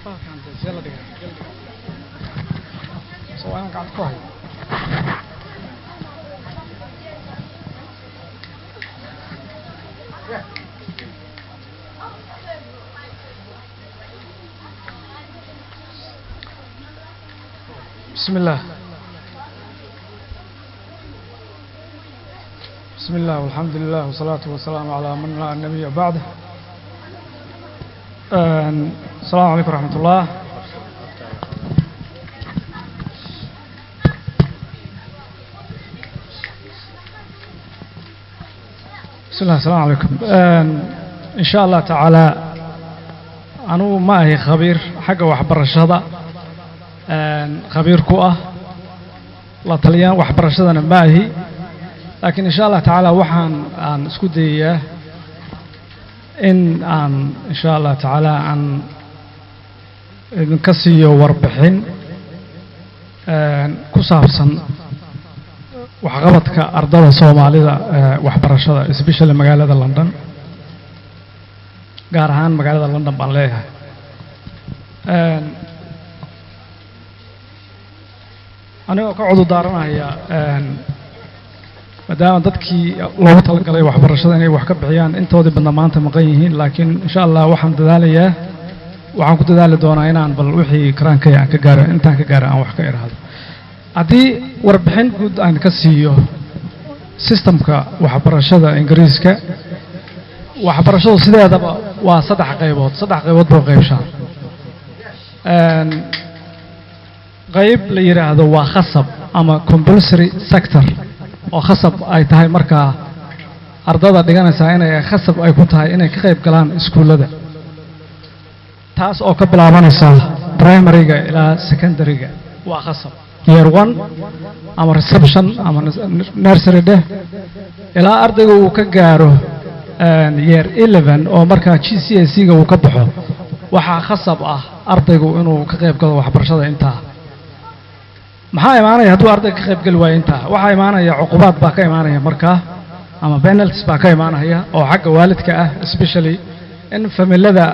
Bahalkan dee see la dhigaa? Gel dhigaa. So waa inaan gacanta ku hayo. بسم الله، بسم الله والحمد لله والصلاة والسلام على من لا نبي بعده. السلام عليكم ورحمة الله. بسم الله، السلام عليكم. إن شاء الله تعالى anugu ma ahi khabiir xagga waxbarashada khabiir ku ah, la taliyaan waxbarashadana ma ahi, laakiin insha Allah tacaala waxaan aan isku dayayaa in aan insha Allah tacaala aan idinka siiyo warbixin ku saabsan waxqabadka ardada Soomaalida ee waxbarashada, especially magaalada London, gaar ahaan magaalada London baan leeyahay. Anigoo ka cudur daaranaya, maadaama dadkii loogu talagalay waxbarashada inay wax ka bixiyaan intoodii badna maanta maqan yihiin, laakiin insha Allah waxaan dadaalayaa, waxaan ku dadaali doonaa inaan bal wixii karaankay aan ka gaaro, intaan ka gaaro aan wax ka idhaahdo. Haddii warbixin guud aan ka siiyo systemka waxbarashada Ingiriiska, waxbarashadu sideedaba waa saddex qaybood. Saddex qaybood buu qaybshaa. Qayb la yidhaahdo waa khasab ama compulsory sector, oo khasab ay tahay markaa ardada dhiganaysaa inay khasab ay ku tahay inay ka qayb galaan iskuullada, taas oo ka bilaabanaysa primaryga ilaa secondaryga. Waa khasab year one ama reception ama nursery dheh ilaa ardayga uu ka gaaro year 11, oo markaa GCSE-ga uu ka baxo. Waxaa khasab ah ardaygu inuu ka qayb galo waxbarashada intaa. Maxaa imaanaya hadduu ardayga ka qayb geli waayo intaa? Waxaa imaanaya cuqubaad baa ka imaanaya markaa ama penalties baa ka imaanaya oo xagga waalidka ah, especially in familada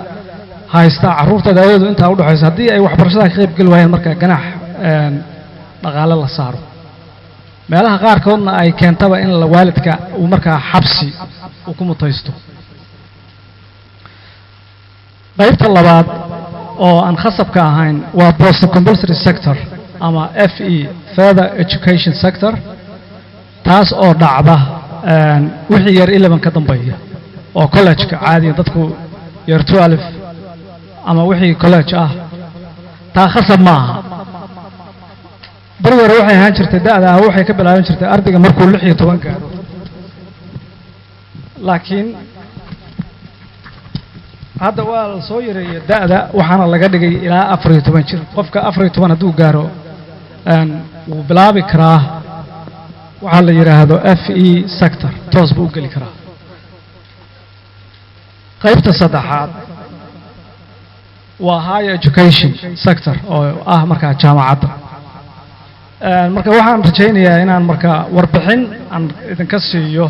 haysta carruurta daawadu intaa udhexaysa, haddii ay waxbarashada ka qayb geli waayaan, markaa ganaax dhaqaale la saaro, meelaha qaarkoodna ay keentaba in waalidka uu markaa xabsi uu ku mutaysto. Qaybta labaad oo aan khasabka ahayn waa post compulsory sector ama FE, further education sector, taas oo dhacda wixii year 11 ka dambeeya, oo college-ka caadiya dadku year 12 ama wixii college ah. Taa khasab ma aha. Beri hore waxay ahaan jirtay da'da waxay ka bilaaban jirtay ardayga markuu 16 gaaro, laakiin hadda waa la soo yareeyey da'da, waxaana laga dhigay ilaa 14 jir. Qofka 14 hadduu gaaro wuu bilaabi karaa waxaa la yidhaahdo FE sector, toos buu u geli karaa. Qaybta saddexaad waa higher education sector, oo ah markaa jaamacadda. Marka waxaan rajaynayaa inaan marka warbixin aan idinka siiyo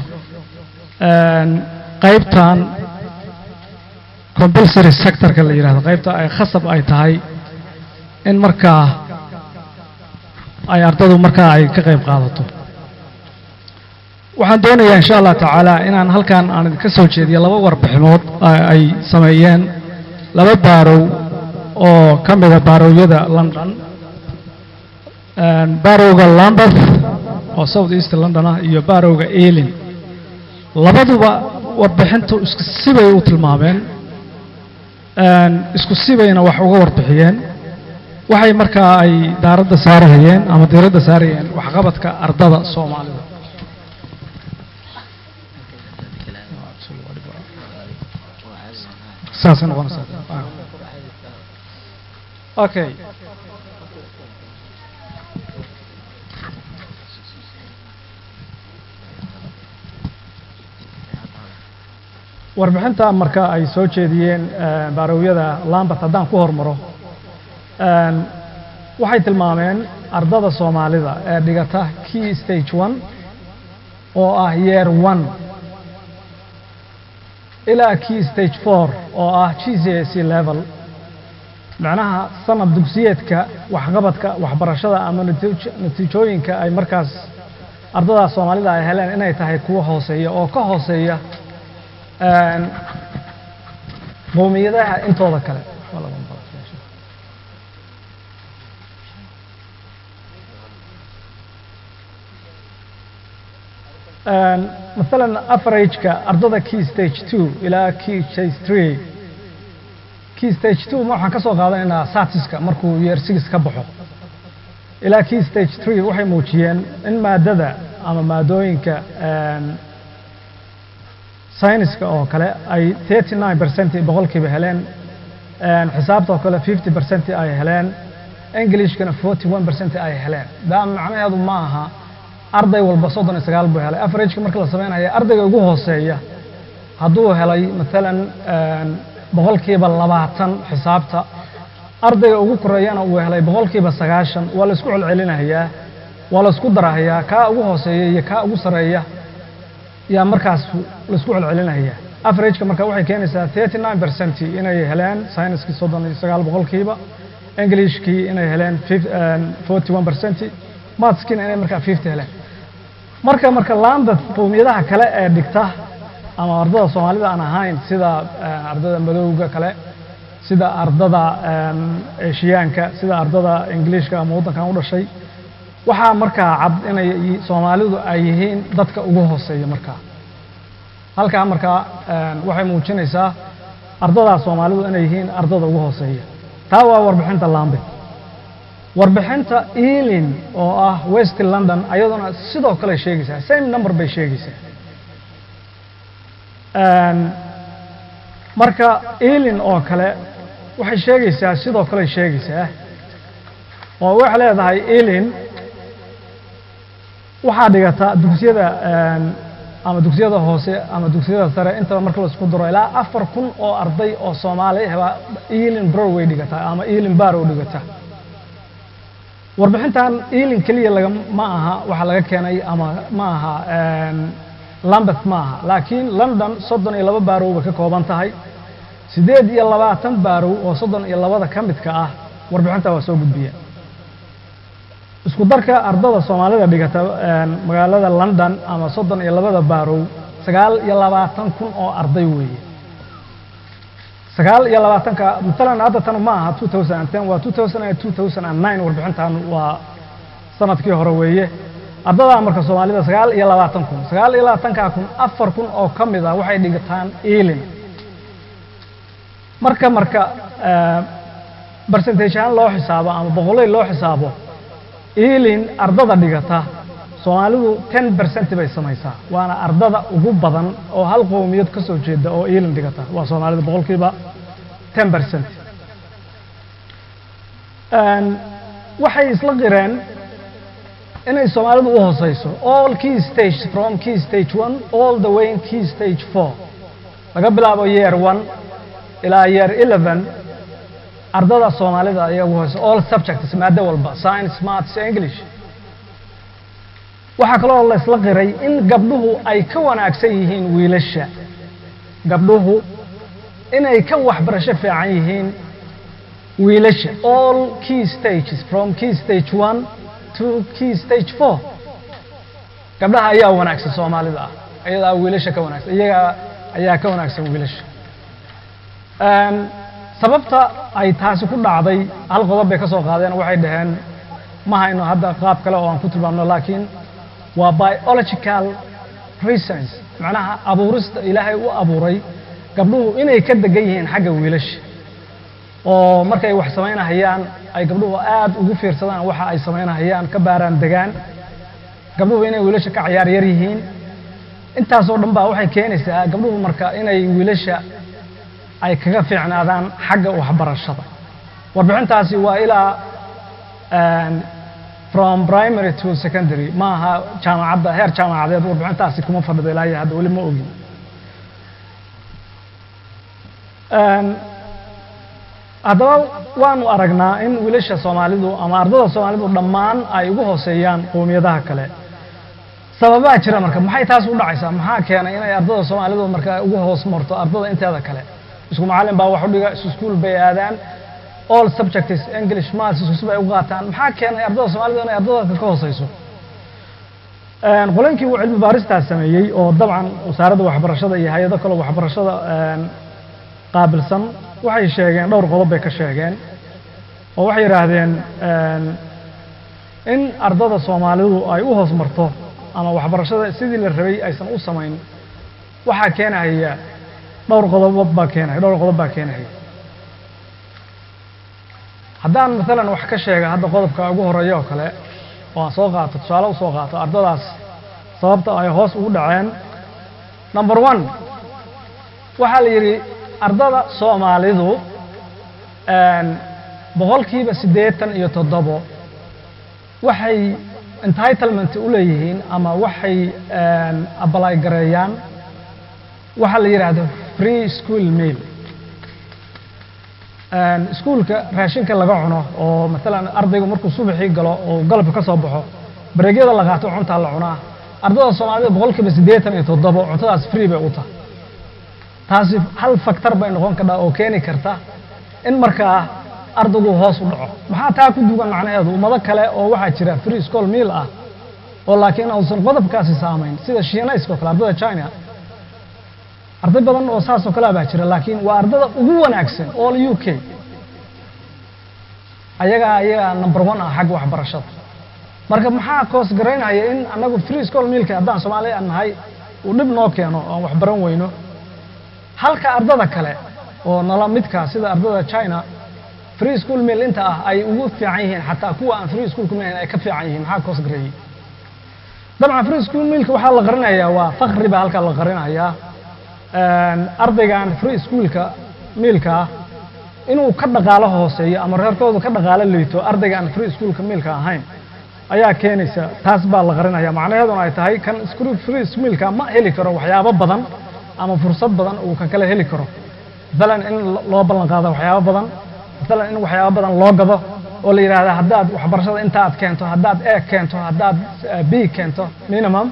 qaybtan compulsory sectorka la yidhahdo, qaybta ay khasab ay tahay in markaa ay ardadu markaa ay ka qayb qaadato. Waxaan doonayaa insha Allah tacaala inaan halkan aan idinka soo jeediyo laba warbixinood ay sameeyeen laba borough oo ka mida boroughada London, boroughga Lambeth oo South East London ah iyo boroughga Ealing. Labaduba warbixintu isku sibay u tilmaameen, isku sibayna wax uga warbixiyeen. Waxay markaa ay daaradda saarahayeen ama diiradda saarayeen waxqabadka ardada Soomaalida. Saasay noqonaysaa. Okay. Warbixinta marka ay soo jeediyeen boroughada Lambeth haddaan ku hormaro, waxay tilmaameen ardada Soomaalida ee dhigata key stage one, oo ah year one, ilaa key stage four, oo ah GCSE level. Macnaha sanad dugsiyeedka waxqabadka waxbarashada ama natiijooyinka ay markaas ardada Soomaalida ay heleen inay tahay kuwo hooseeya oo ka hooseeya qowmiyadaha intooda kale. Masalan, average-ka ardada key stage 2 ilaa key stage 3, key stage 2 ma waxaan ka soo qaadanaynaa SATs-ka markuu year 6 ka baxo ilaa key stage 3, waxay muujiyeen in maadada ama maadooyinka sayniska oo kale ay 39% boqolkiiba heleen, xisaabta oo kale 50% ay heleen, Englishkana 41% ay heleen. Daa macnaheedu ma aha arday walba 39 buu helay. Averageka marka la sameynaya, ardayga ugu hooseeya hadduu helay maalan 20% xisaabta, ardayga ugu koreeyana uu helay 90%, waa la isku celcelinayaa, waa la isku darahayaa. Kaa ugu hooseeya iyo kaa ugu sareeya yaa markaas la isku celcelinaya. Averageka marka waxay keenaysaa 39% inay heleen sayniskii, 39%, Englishkii inay heleen 41%, mathskiina inay markaa 50 heleen. Marka Lambeth qowmiyadaha kale ee dhigta ama ardada Soomaalida aan ahayn, sida ardada madowga kale, sida ardada Eshiyaanka, sida ardada Ingiliishka ama waddankan u dhashay, waxaa markaa cad inay Soomaalidu ay yihiin dadka ugu hooseeya. Markaa halkaa markaa waxay muujinaysaa ardadaa Soomaalidu inay yihiin ardada ugu hooseeya. Taa waa warbixinta Lambeth. Warbixinta Ealing oo ah West London ayaduna sidoo kale sheegaysaa, same number bay sheegaysaa. Marka Ealing oo kale waxay sheegaysaa, sidoo kale sheegaysaa oo waxay leedahay Ealing waxaa dhigata dugsiyada ama dugsiyada hoose ama dugsiyada sare intaba marka la isku daro ilaa 4000 oo arday oo Soomaali baa Ealing Broadway dhigata ama Ealing Borough dhigata. Warbixintan Ealing keliya laga ma aha waxa laga keenay ama ma aha Lambeth ma aha, laakiin London 32 borough bay ka kooban tahay. 28 borough oo 32-da ka midka ah warbixinta waa soo gudbiya. Isku darka ardada Soomaalida dhigata magaalada London ama 32-da borough 29,000 oo arday weeye. 29-ka matalan hadda tan ma aha 2010, waa 2008, 2009. Warbixintan waa sanadkii hore weeye. Ardada marka Soomaalida 29,000, 29-kaa kun, 4000 oo ka mid ah waxay dhigataan Ealing. Marka percentage ahaan loo xisaabo ama boqoley loo xisaabo, Ealing ardada dhigata Soomaalidu 10% bay samaysaa, waana ardada ugu badan oo hal qowmiyad ka soo jeeda oo Ealing dhigata waa Soomaalida, 10%. Waxay isla qireen inay Soomaalidu u hooseyso all key stage, from key stage 1 all the way in key stage 4. Laga bilaabo year 1 ilaa year 11 ardada Soomaalida ayaa ugu hooseysa all subjects, maado walba, science, maths, English. Waxaa kaloo la isla qiray in gabdhuhu ay ka wanaagsan yihiin wiilasha, gabdhuhu inay ka waxbarasho fiican yihiin wiilasha all key stages, from key stage 1 to key stage 4. Gabdhaha ayaa wanaagsan Soomaalida ah, iyadaa wiilasha ka wanaagsan, iyagaa ayaa ka wanaagsan wiilasha. Sababta ay taasi ku dhacday hal qodob bay ka soo qaadeen. Waxay dhaheen ma hayno hadda qaab kale oo aan ku tilmaamno, laakiin waa biological reasons, macnaha abuurista Ilaahay u abuuray gabdhuhu inay ka degan yihiin xagga wiilasha, oo markay wax samaynahayaan ay gabdhuhu aad ugu fiirsadaan waxa ay samaynahayaan, ka baaraan degaan, gabdhuhu inay wiilasha ka cayaar yar yihiin. Intaasoo dhan baa waxay keenaysaa gabdhuhu marka inay wiilasha ay kaga fiicnaadaan xagga waxbarashada. Warbixintaasi waa ilaa from primary to secondary, ma aha jaamacadda, heer jaamacadeed warbixintaasi kuma fadhido ilaa iyo hadda, weli ma ogin. Haddaba waanu aragnaa in wiilasha Soomaalidu ama ardada Soomaalidu dhammaan ay ugu hooseeyaan qowmiyadaha kale. Sababaa jira marka, maxay taas u dhacaysaa? Maxaa keenay inay ardada Soomaalidu marka ugu hoos marto ardada inteeda kale? Isku macallin baa wax u dhiga, isku iskuul bay aadaan. All subjects, English, maths, isku si bay u qaataan. Maxaa keenay ardada Soomaalida inay ardada ka hooseyso? Qolooyinkii uu cilmi baaristaas sameeyey, oo dabcan wasaaradda waxbarashada iyo hay-ado kale waxbarashada qaabilsan, waxay sheegeen dhowr qodob bay ka sheegeen, oo waxay yidhaahdeen in ardada Soomaalidu ay u hoos marto ama waxbarashada sidii la rabay aysan u samayn waxaa keenaya dhowr qodob baa keenaya, dhowr qodob baa keenaya. Haddaan maalan wax ka sheega hadda qodobka ugu horeeya oo kale, oo aan soo qaato, tusaale usoo qaato ardadaas sababta ay hoos ugu dhaceen, number one, waxaa la yidhi ardada Soomaalidu 87% waxay entitlement u leeyihiin ama waxay apply gareeyaan waxaa la yidhaahdo free school meal, iskuulka raashinka laga cuno, oo maalan ardaygu markuu subaxii galo oo galabka ka soo baxo, break-yada la qaato cuntaa la cunaa. Ardada Soomaalida 87% cuntadaas free bay u tahay. Taasi hal factor bay noqon kartaa oo keeni karta in markaa ardaygu hoos u dhaco. Maxaa taa ku dugan? Macnaheedu ummado kale oo waxaa jira free school meal ah oo laakiin uusan qodobkaasi saamayn, sida Shiinayska oo kale, ardada China. Arday badan oo saas oo kale baa jira, laakiin waa ardada ugu wanaagsan all UK. Ayagaa number one ah xagga waxbarashada. Marka maxaa cause garaynaya in annagu free school meal-ka, haddaan Soomaali aan nahay, uu dhib noo keeno oo aan waxbaran weyno, halka ardada kale oo nala midka, sida ardada China, free school meal inta ah ay ugu fiican yihiin, xataa kuwa aan free school meal ay ka fiican yihiin? Maxaa cause gareeyey? Dabcan free school meal-ka waxaa la qarinayaa waa fakri baa halkaa la qarinayaa. Ardaygan free school-ka meal-ka ah inuu ka dhaqaalo hooseeyo ama reerkoodu ka dhaqaalo liito ardayga aan free school-ka meal-ka ahayn ayaa keenaysa. Taas baa la qarinaya, macnaheeduna ay tahay kan free meal-ka ma heli karo waxyaabo badan ama fursad badan uu kan kale heli karo. Maalan in loo ballan qaado waxyaabo badan, maalan in waxyaabo badan loo gado oo la yidhaahda haddaad waxbarashada inta aad keento, haddaad A keento, haddaad B keento minimum,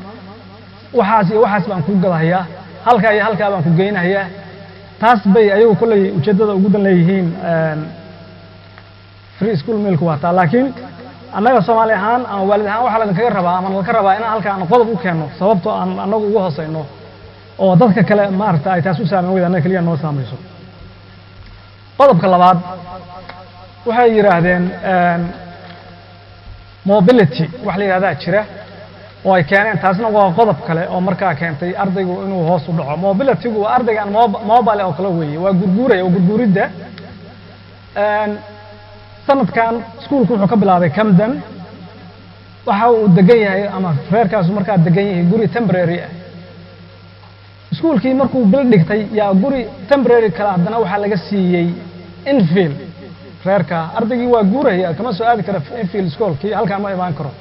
waxaas iyo waxaas baan kuu gadahayaa, halkaa iyo halkaa baan ku geynahayaa. Taas bay ayagu kolley ujeeddada ugu dan leeyihiin free school meal-ku waa taa. Laakiin annaga Soomaali ahaan ama waalid ahaan waxaa laydinkaga rabaa ama nalka rabaa inaan halkaan qodob u keenno sababtoo aan annagu ugu hooseyno oo dadka kale maaragta ay taas u saameyn weyda, annaga keliya noo saamayso. Qodobka labaad waxay yidhaahdeen mobility wax la yidhahdaa jira oo ay keeneen. Taasna waa qodob kale oo markaa keentay ardaygu inuu hoos u dhaco. Mobility-gu waa ardaygan mobile oo kale weeye, waa gurguuraya, waa gurguuridda. Sanadkan iskuulku wuxuu ka bilaabay Camden. Waxa uu degan yahay ama reerkaasu markaa degan yahay guri temporary ah. Iskuulkii markuu bil dhigtay yaa guri temporary kale haddana waxaa laga siiyey Enfield reerka. Ardaygii waa guuraya, kama soo aadi karo Enfield iskoolkii, halkaan ma imaan karo.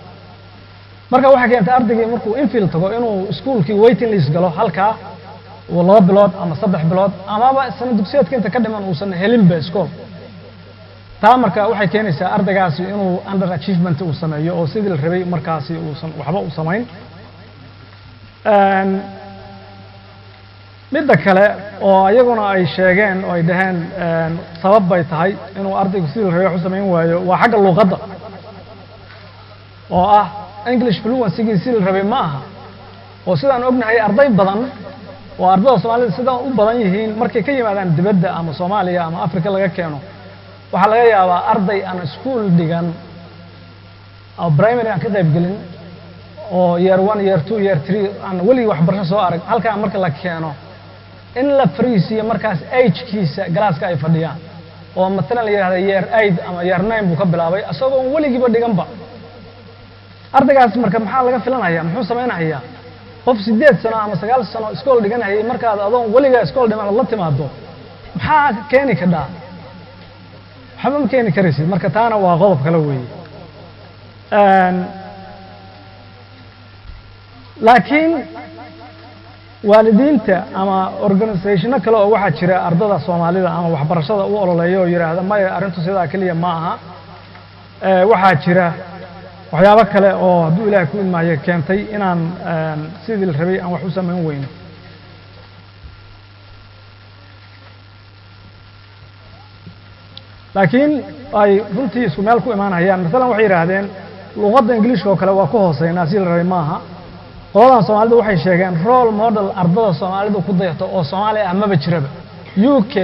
Marka waxay keentay ardaygii markuu Enfield tago inuu iskuulkii waiting list galo halkaa, uu 2 bilood ama 3 bilood amaba sana dugsiyeedka inta ka dhiman uusan helinba iskool. Taa marka waxay keenaysaa ardaygaasi inuu under achievement uu sameeyo oo sidii la rabay markaasi uusan waxba u samayn. Midda kale oo iyaguna ay sheegeen oo ay dhaheen sabab bay tahay inuu ardaygu sidii la rabay wax u samayn waayo waa xagga luuqadda, oo ah English fluency-gii sidii la rabay ma aha. Oo sidaan ognahay, arday badan oo ardada Soomaalida sidaan u badan yihiin, markay ka yimaadaan dibadda ama Soomaaliya ama Africa laga keeno, waxaa laga yaabaa arday aan iskuul dhigan oo primary aan ka qayb gelin, oo year one, year two, year three aan weligii waxbarasho soo arag, halkaa marka la keeno in la fariisiyo markaas age-kiisa class-ka ay fadhiyaan, oo matalan la yidhahda year 8 ama year 9 buu ka bilaabay isagoon weligiiba dhiganba. Ardaygaas marka maxaa laga filanaya? Muxuu samaynayaa? Qof 8 sano ama 9 sano iskool dhiganayay markaad adoon weligaa iskool dhiman aad la timaado, maxaa keeni kadhaa? Waxba ma keeni karaysid. Marka taana waa qodob kale weeye. Laakiin waalidiinta ama organization-o kale oo waxaa jira ardada Soomaalida ama waxbarashada u ololeeya oo yidhaahda maya, arrintu sidaa keliya ma aha. Waxaa jira waxyaabo kale oo hadduu Ilahay ku idmaayo keentay inaan sidii la rabay aan wax u samayn weyno. Laakiin ay runtii isku meel ku imaanayaan. Masalan, waxay yidhaahdeen luqadda Ingiliishka oo kale waa ku hooseynaa, si la rabay maaha. Qoladan Soomaalidu waxay sheegeen role model ardada Soomaalidu ku dayato oo Soomaali ah maba jiraba. UK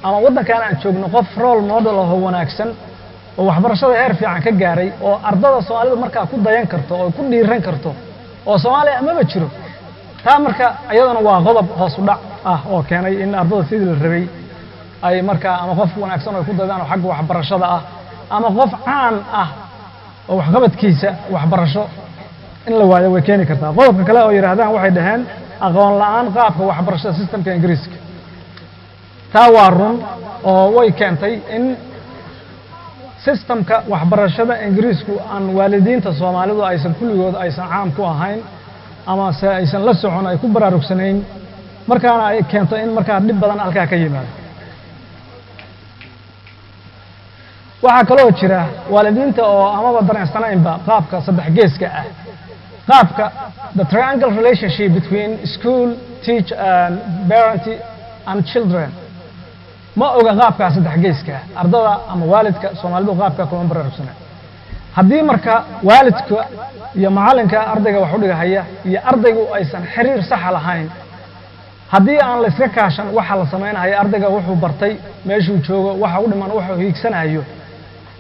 ama waddankan aan joogno qof role model ahoo wanaagsan oo waxbarashada heer fiican ka gaaray oo ardada Soomaalidu markaa ku dayan karto oo ku dhiiran karto oo Soomaaliya maba jiro. Taa marka iyadana waa qodob hoos u dhac ah oo keenay in ardada sidii la rabay ay markaa ama qof wanaagsan oo ay ku daydaan oo xagga waxbarashada ah ama qof caan ah oo waxqabadkiisa waxbarasho in la waayo way keeni kartaa. Qodobka kale oo yidhaahdaan, waxay dhaheen aqoon la'aan qaabka waxbarashada systemka Ingiriiska. Taa waa run oo way keentay in systemka waxbarashada Ingiriisku aan waalidiinta Soomaalidu aysan kulligood aysan caam ku ahayn ama se aysan la socon, ay ku baraarugsanayn, markaana ay keento in markaa dhib badan halkaa ka yimaado. Waxaa kaloo jira waalidiinta oo amaba dareensanaynba qaabka saddex geeska ah, qaabka the triangle relationship between school, teach and parent and children. Ma oga qaabkaa saddex geeska ah ardada ama waalidka Soomaalidu qaabka kuma baraarugsana. Haddii marka waalidka iyo macallinka ardayga wax u dhigahaya iyo ardaygu aysan xiriir saxa lahayn, haddii aan la iska kaashan waxa la samaynaya, ardayga wuxuu bartay, meeshuu joogo, waxa u dhiman, wuxuu hiigsanayo,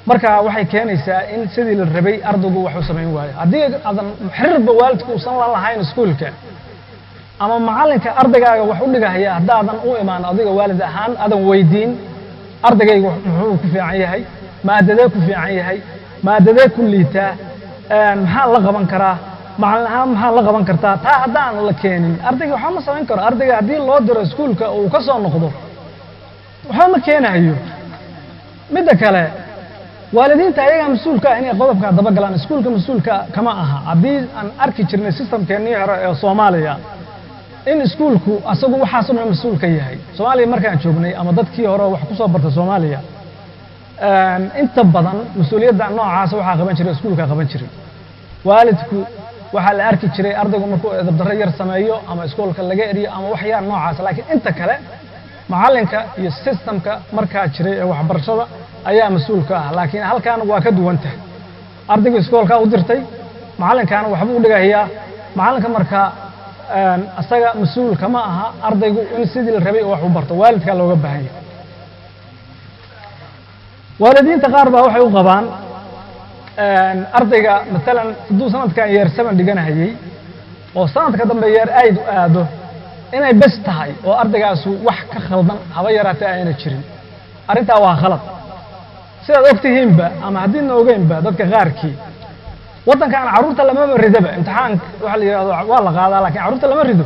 marka waxay keenaysaa in sidii la rabay ardaygu wax u samayn waayo. Haddii aadan xiriirba waalidku uusan la lahayn iskuulka ama macallinka ardaygaaga wax u dhigahaya, haddaadan u imaan adiga waalid ahaan aadan weydiin ardaygayga muxuu ku fiican yahay, maadadee ku fiican yahay, maadadee ku liitaa, maxaan la qaban karaa, macallin ahaan maxaan la qaban kartaa, taa haddaan la keenin ardayga waxba ma samayn karo. Ardayga haddii loo diro iskuulka uu ka soo noqdo, waxba ma keenayo. Midda kale, waalidiinta ayagaa mas-uulka ah inay qodobkaa dabagalaan, iskuulka mas-uulka kama aha. Haddii aan arki jirnay systemkeennii hore ee Soomaaliya in iskuulku asagu waxaasoo dhan mas-uul ka yahay. Soomaaliya markaan joognay ama dadkii hore wax ku soo barta Soomaaliya, inta badan mas-uuliyadda noocaasa waxaa qaban jiray iskuulkaa qaban jiray. Waalidku waxaa la arki jiray ardaygu markuu edabdarro yar sameeyo ama iskoolka laga eriyo ama wax yar noocaasa, laakiin inta kale macallinka iyo systemka markaa jiray ee waxbarashada ayaa mas-uul ka ah. Laakiin halkan waa ka duwan tahay. Ardaygu iskoolkaa u dirtay, macallinkaana waxbuu u dhigahayaa. Macallinka markaa asaga mas-uul kama aha ardaygu in sidii la rabay wax u barto, waalidkaa looga baahan yahay. Waalidiinta qaar baa waxay u qabaan ardayga, maalan hadduu sanadkan year 7 dhiganahayey oo sanadka dambe year 8 u aado, inay bes tahay oo ardaygaasu wax ka khaldan haba yaraatee ayna jirin. Arrintaa waa khalad. Sidaad og tihiinba ama haddiidna ogeynba, dadka qaarkii waddankan carruurta lamaba ridaba. Imtixaanka waxa la yidhahdo waa la qaadaa, lakin carruurta lama rido.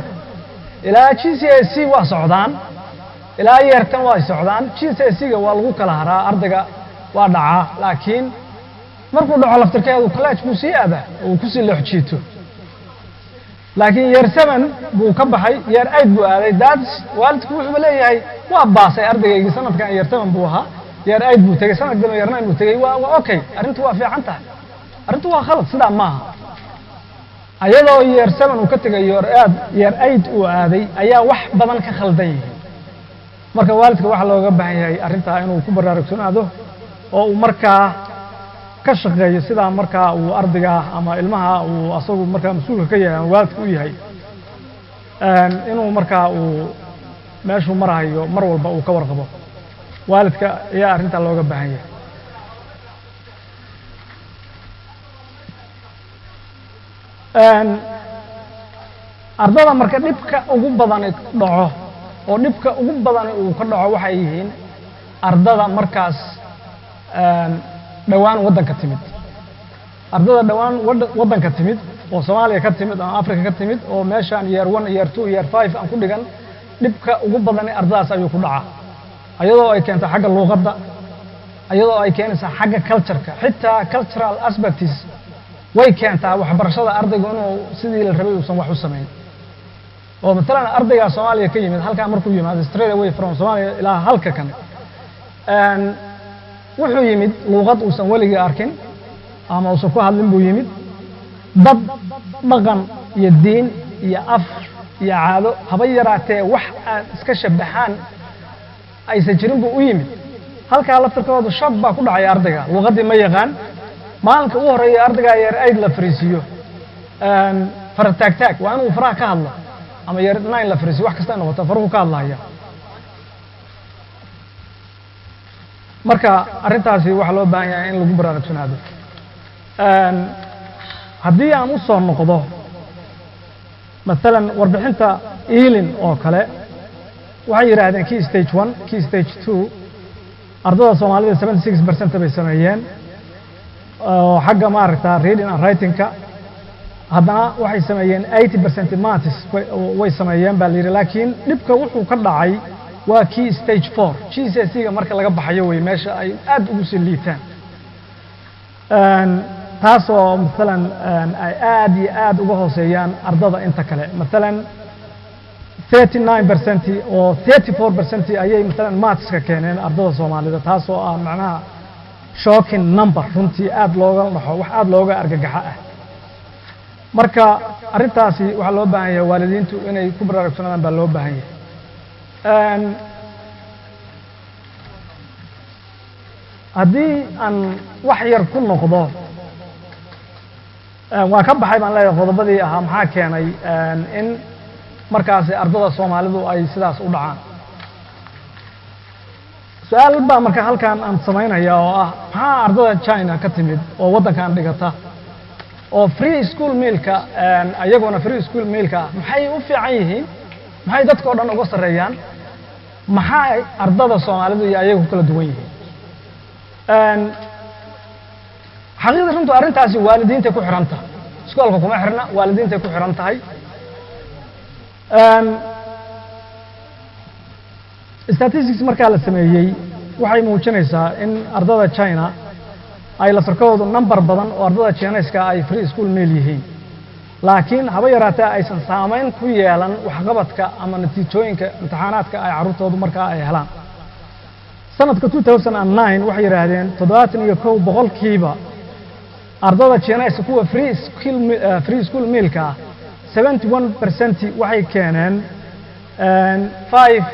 Ilaa GCSE waa socdaan, ilaa year 10 waa socdaan. GCSE-ga waa lagu kala haraa, ardayga waa dhacaa, laakiin markuu dhaco laftirkeedu college buu sii aadaa uu kusii loox jiito. Laakiin year 7 buu ka baxay, year 8 buu aaday, that's waalidku wuxuuba leeyahay waa baasay ardaygaygi, sanadkan year 7 buu ahaa, year 8 buu tegey, sanadka dambe year 9 buu tegey, waa okay, arrintu waa fiican tahay. Arrintu waa khalad, sidaa maaha. Ayadoo year 7 uu ka tegay, year 8 uu aaday, ayaa wax badan ka khaldan yihiin. Marka waalidka waxaa looga baahan yahay arrintaa inuu ku baraarugsanaado oo uu markaa ka shaqeeyo sidaa markaa uu ardayga ama ilmaha uu asagu markaa mas-uulka ka yahay ama waalidka u yahay, inuu markaa uu meeshuu marahayo mar walba uu ka warqabo. Waalidka ayaa arrintaa looga baahan yahay. Ardada marka dhibka ugu badani dhaco oo dhibka ugu badani uu ka dhaco waxay yihiin ardada markaas dhowaan waddanka timid. Ardada dhowaan waddanka timid oo Soomaaliya ka timid ama Africa ka timid oo meeshaan year 1, year 2, year 5 aan ku dhigan, dhibka ugu badani ardadaas ayuu ku dhacaa, ayadoo ay keento xagga luuqadda, ayadoo ay keenaysaa xagga cultureka, xitaa cultural aspects way keentaa waxbarashada ardaygu inuu sidii la rabay uusan wax u samayn. Oo maalan ardaygaa Soomaaliya ka yimid halkaa markuu yimaado, straight away from Soomaaliya ilaa halka kan, wuxuu yimid luuqad uusan weligii arkin ama uusan ku hadlin buu yimid, dad dhaqan iyo diin iyo af iyo caado haba yaraatee wax aan iska shabaxaan aysan jirin buu u yimid. Halkaa laftirkooda shock baa ku dhacaya. Ardayga luqaddii ma yaqaan. Maalinka ugu horreeya ardayga year 8 la fariisiiyo, fara taag taag, waa inuu faraha ka hadlo, ama year 9 la fariisiyo, wax kasta ay noqoto, faruhu ka hadlaya. Marka arrintaasi waxaa loo baahan yahay in lagu baraarugsanaado. Haddii aan u soo noqdo maalan warbixinta Ealing oo kale, waxay yidhaahdeen key stage 1, key stage 2, ardada Soomaalida 76% bay sameeyeen oo xagga maaragta reading and writing-ka. Haddana waxay sameeyeen 80% maths way sameeyeen baa la yidhi. Laakiin dhibka wuxuu ka dhacay waa key stage 4, GCSE-ga marka laga baxayo wey meesha ay aad ugu sii liitaan, taasoo maalan ay aad iyo aad uga hooseeyaan ardada inta kale. Maalan 39% oo 34% ayay maalan maths-ka keeneen ardada Soomaalida, taasoo ah macnaha shocking number, runtii aad looga dhaxo, wax aad looga argagaxo ah. Marka arrintaasi waxaa loo baahan yahay waalidiintu inay ku baraarugsanaadaan baa loo baahan yahay. Haddii aan wax yar ku noqdo, waa ka baxay baan leeyahay qodobadii ahaa maxaa keenay in markaasi ardada Soomaalidu ay sidaas u dhacaan. Su-aal baa marka halkan aan samaynaya oo ah: maxaa ardada China ka timid oo waddankan dhigata oo free school meal-ka, ayaguna free school meal-ka ah, maxay u fiican yihiin? Maxay dadka o dhan uga sarreeyaan? Maxaa ardada Soomaalidu iyo ayaga ku kala duwan yihiin? Xaqiiqda runtu arrintaasi waalidiintay ku xihan tahay, iskoolka kuma xirna, waalidiintay ku xihan tahay. Statistics markaa la sameeyey waxay muujinaysaa in ardada China ay laftarkoodu number badan oo ardada Chineska ay free school meal yihiin, laakiin haba yaraatee aysan saamayn ku yeelan waxqabadka ama natiijooyinka imtixaanaadka ay carruurtoodu markaa ay helaan. Sanadka 2009 waxay yidhaahdeen 71% ardada Chineska kuwa free school meal-ka ah, 71% waxay keeneen five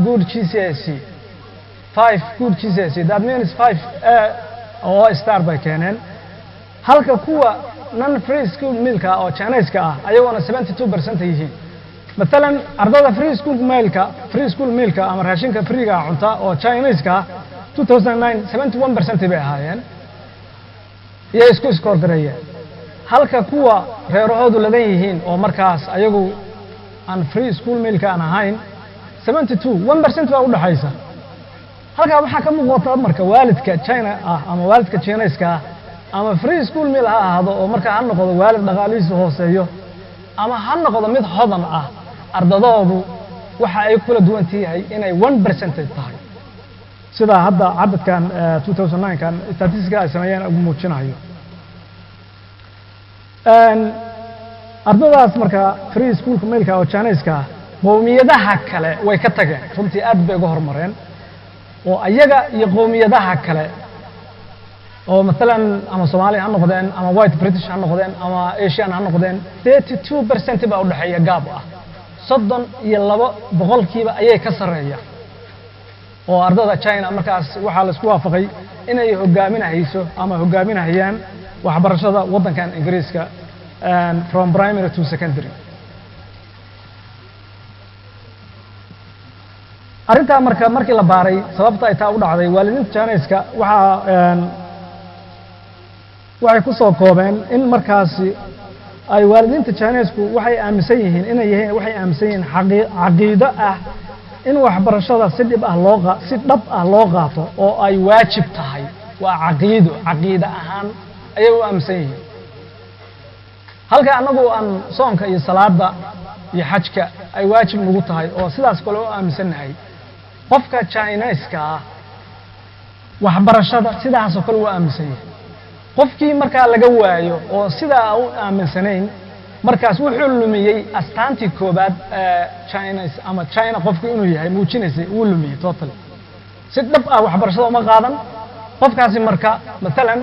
good GCSE, five good GCSE, that means five A oo star bay keeneen, halka kuwa non free school meal-ka oo Chineska ah ayaguna 72% yihiin. Maalan ardada free school meal-ka ama raashinka free-ga cunta oo Chineska ah, 2009 71% bay ahaayeen iyay isku score gareeyeen, halka kuwa reerahoodu ladan yihiin oo markaas ayagu aan free school meal-ka aan ahayn 72, 1% baa udhaxaysa. Halkaa waxaa ka muuqata marka waalidka China ah ama waalidka Chineska ah, ama free school meal ha ahaado oo markaa ha noqdo waalid dhaqaalihiisu hooseeyo ama ha noqdo mid hodan ah, ardadoodu waxa ay kula duwan tahay inay 1% tahay, sidaa hadda cadadkan 2009 kan statistics ay sameeyeen ugu muujinayo. Ardadaas marka free school-ka meal-ka oo Chineska ah qowmiyadaha kale way ka tageen, runtii aad bay uga horumareen, oo ayaga iyo qowmiyadaha kale oo maalan ama Soomaali ha noqdeen ama white British ha noqdeen ama Asian ha noqdeen, 32% baa udhexeeya gap ah. 32% ayay ka sarreeya oo ardada China markaas waxaa la isku waafaqay inay hogaaminahayso ama hogaaminahayaan waxbarashada waddankan Ingiriiska from primary to secondary. Arrintaa marka markii la baaray sababta ay taa u dhacday, waalidiinta Chineska waxay ku soo koobeen in markaasi ay waalidiinta Chinesku waxay aaminsan yihiin inay yihiin, waxay aaminsan yihiin caqiido ah in waxbarashada si dhib ah loo si dhab ah loo qaato oo ay waajib tahay. Waa caqiido, caqiide ahaan ayay u aaminsan yihiin, halka annagu aan soonka iyo salaada iyo xajka ay waajib nagu tahay oo sidaas kale u aaminsannahay. Qofka Chineska ah waxbarashada sidaasoo kale u aaminsan yahay. Qofkii markaa laga waayo oo sidaa u aaminsanayn, markaas wuxuu lumiyey astaantii koobaad Chinese ama China qofku inuu yahay muujinaysay, wuu lumiyey totally. Si dhab ah waxbarashada uma qaadan qofkaasi. Marka maalan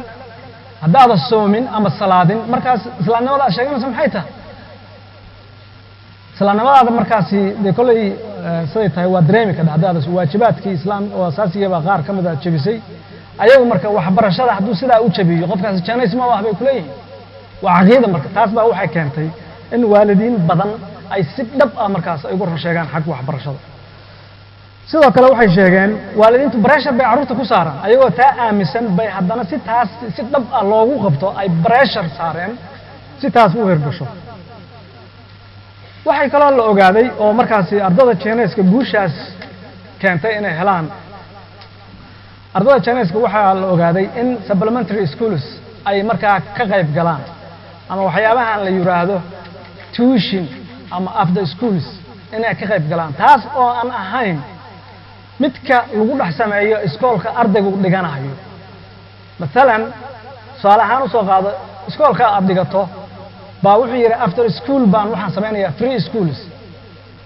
haddaada soomin ama salaadin, markaas islaamnimada aad sheeganaysa maxay tahay? Islaamnimadaada markaasi dee kolley siday tahay waa dareemi kadha haddaad waajibaadkii Islaam oo asaasiga baa qaar ka mid a jebisay. Ayagu marka waxbarashada hadduu sidaa u jabiyo, qofkaasi Chinese ma ah bay kuleeyihiin. Waa caqiida. Marka taas baa waxay keentay in waalidiin badan ay si dhab ah markaas ay ugu run sheegaan xagga waxbarashada. Sidoo kale waxay sheegeen waalidiintu pressure bay carruurta ku saaraan. Ayagoo taa aaminsan bay haddana si taas si dhab ah loogu qabto ay pressure saareen si taas u hirgasho. Waxay kaloo la ogaaday oo markaasi ardada Chineska guushaas keentay inay helaan, ardada Chineska waxaa la ogaaday in supplementary schools ay markaa ka qayb galaan ama waxyaabahan la yiraahdo tuition ama after schools inay ka qayb galaan, taas oo aan ahayn midka lagu dhex sameeyo iskoolka ardaygu dhiganayo. Maalan, tusaale ahaan usoo qaado, iskoolka aad dhigato baa wuxuu yidhi, "After school baan waxaan samaynayaa free schools."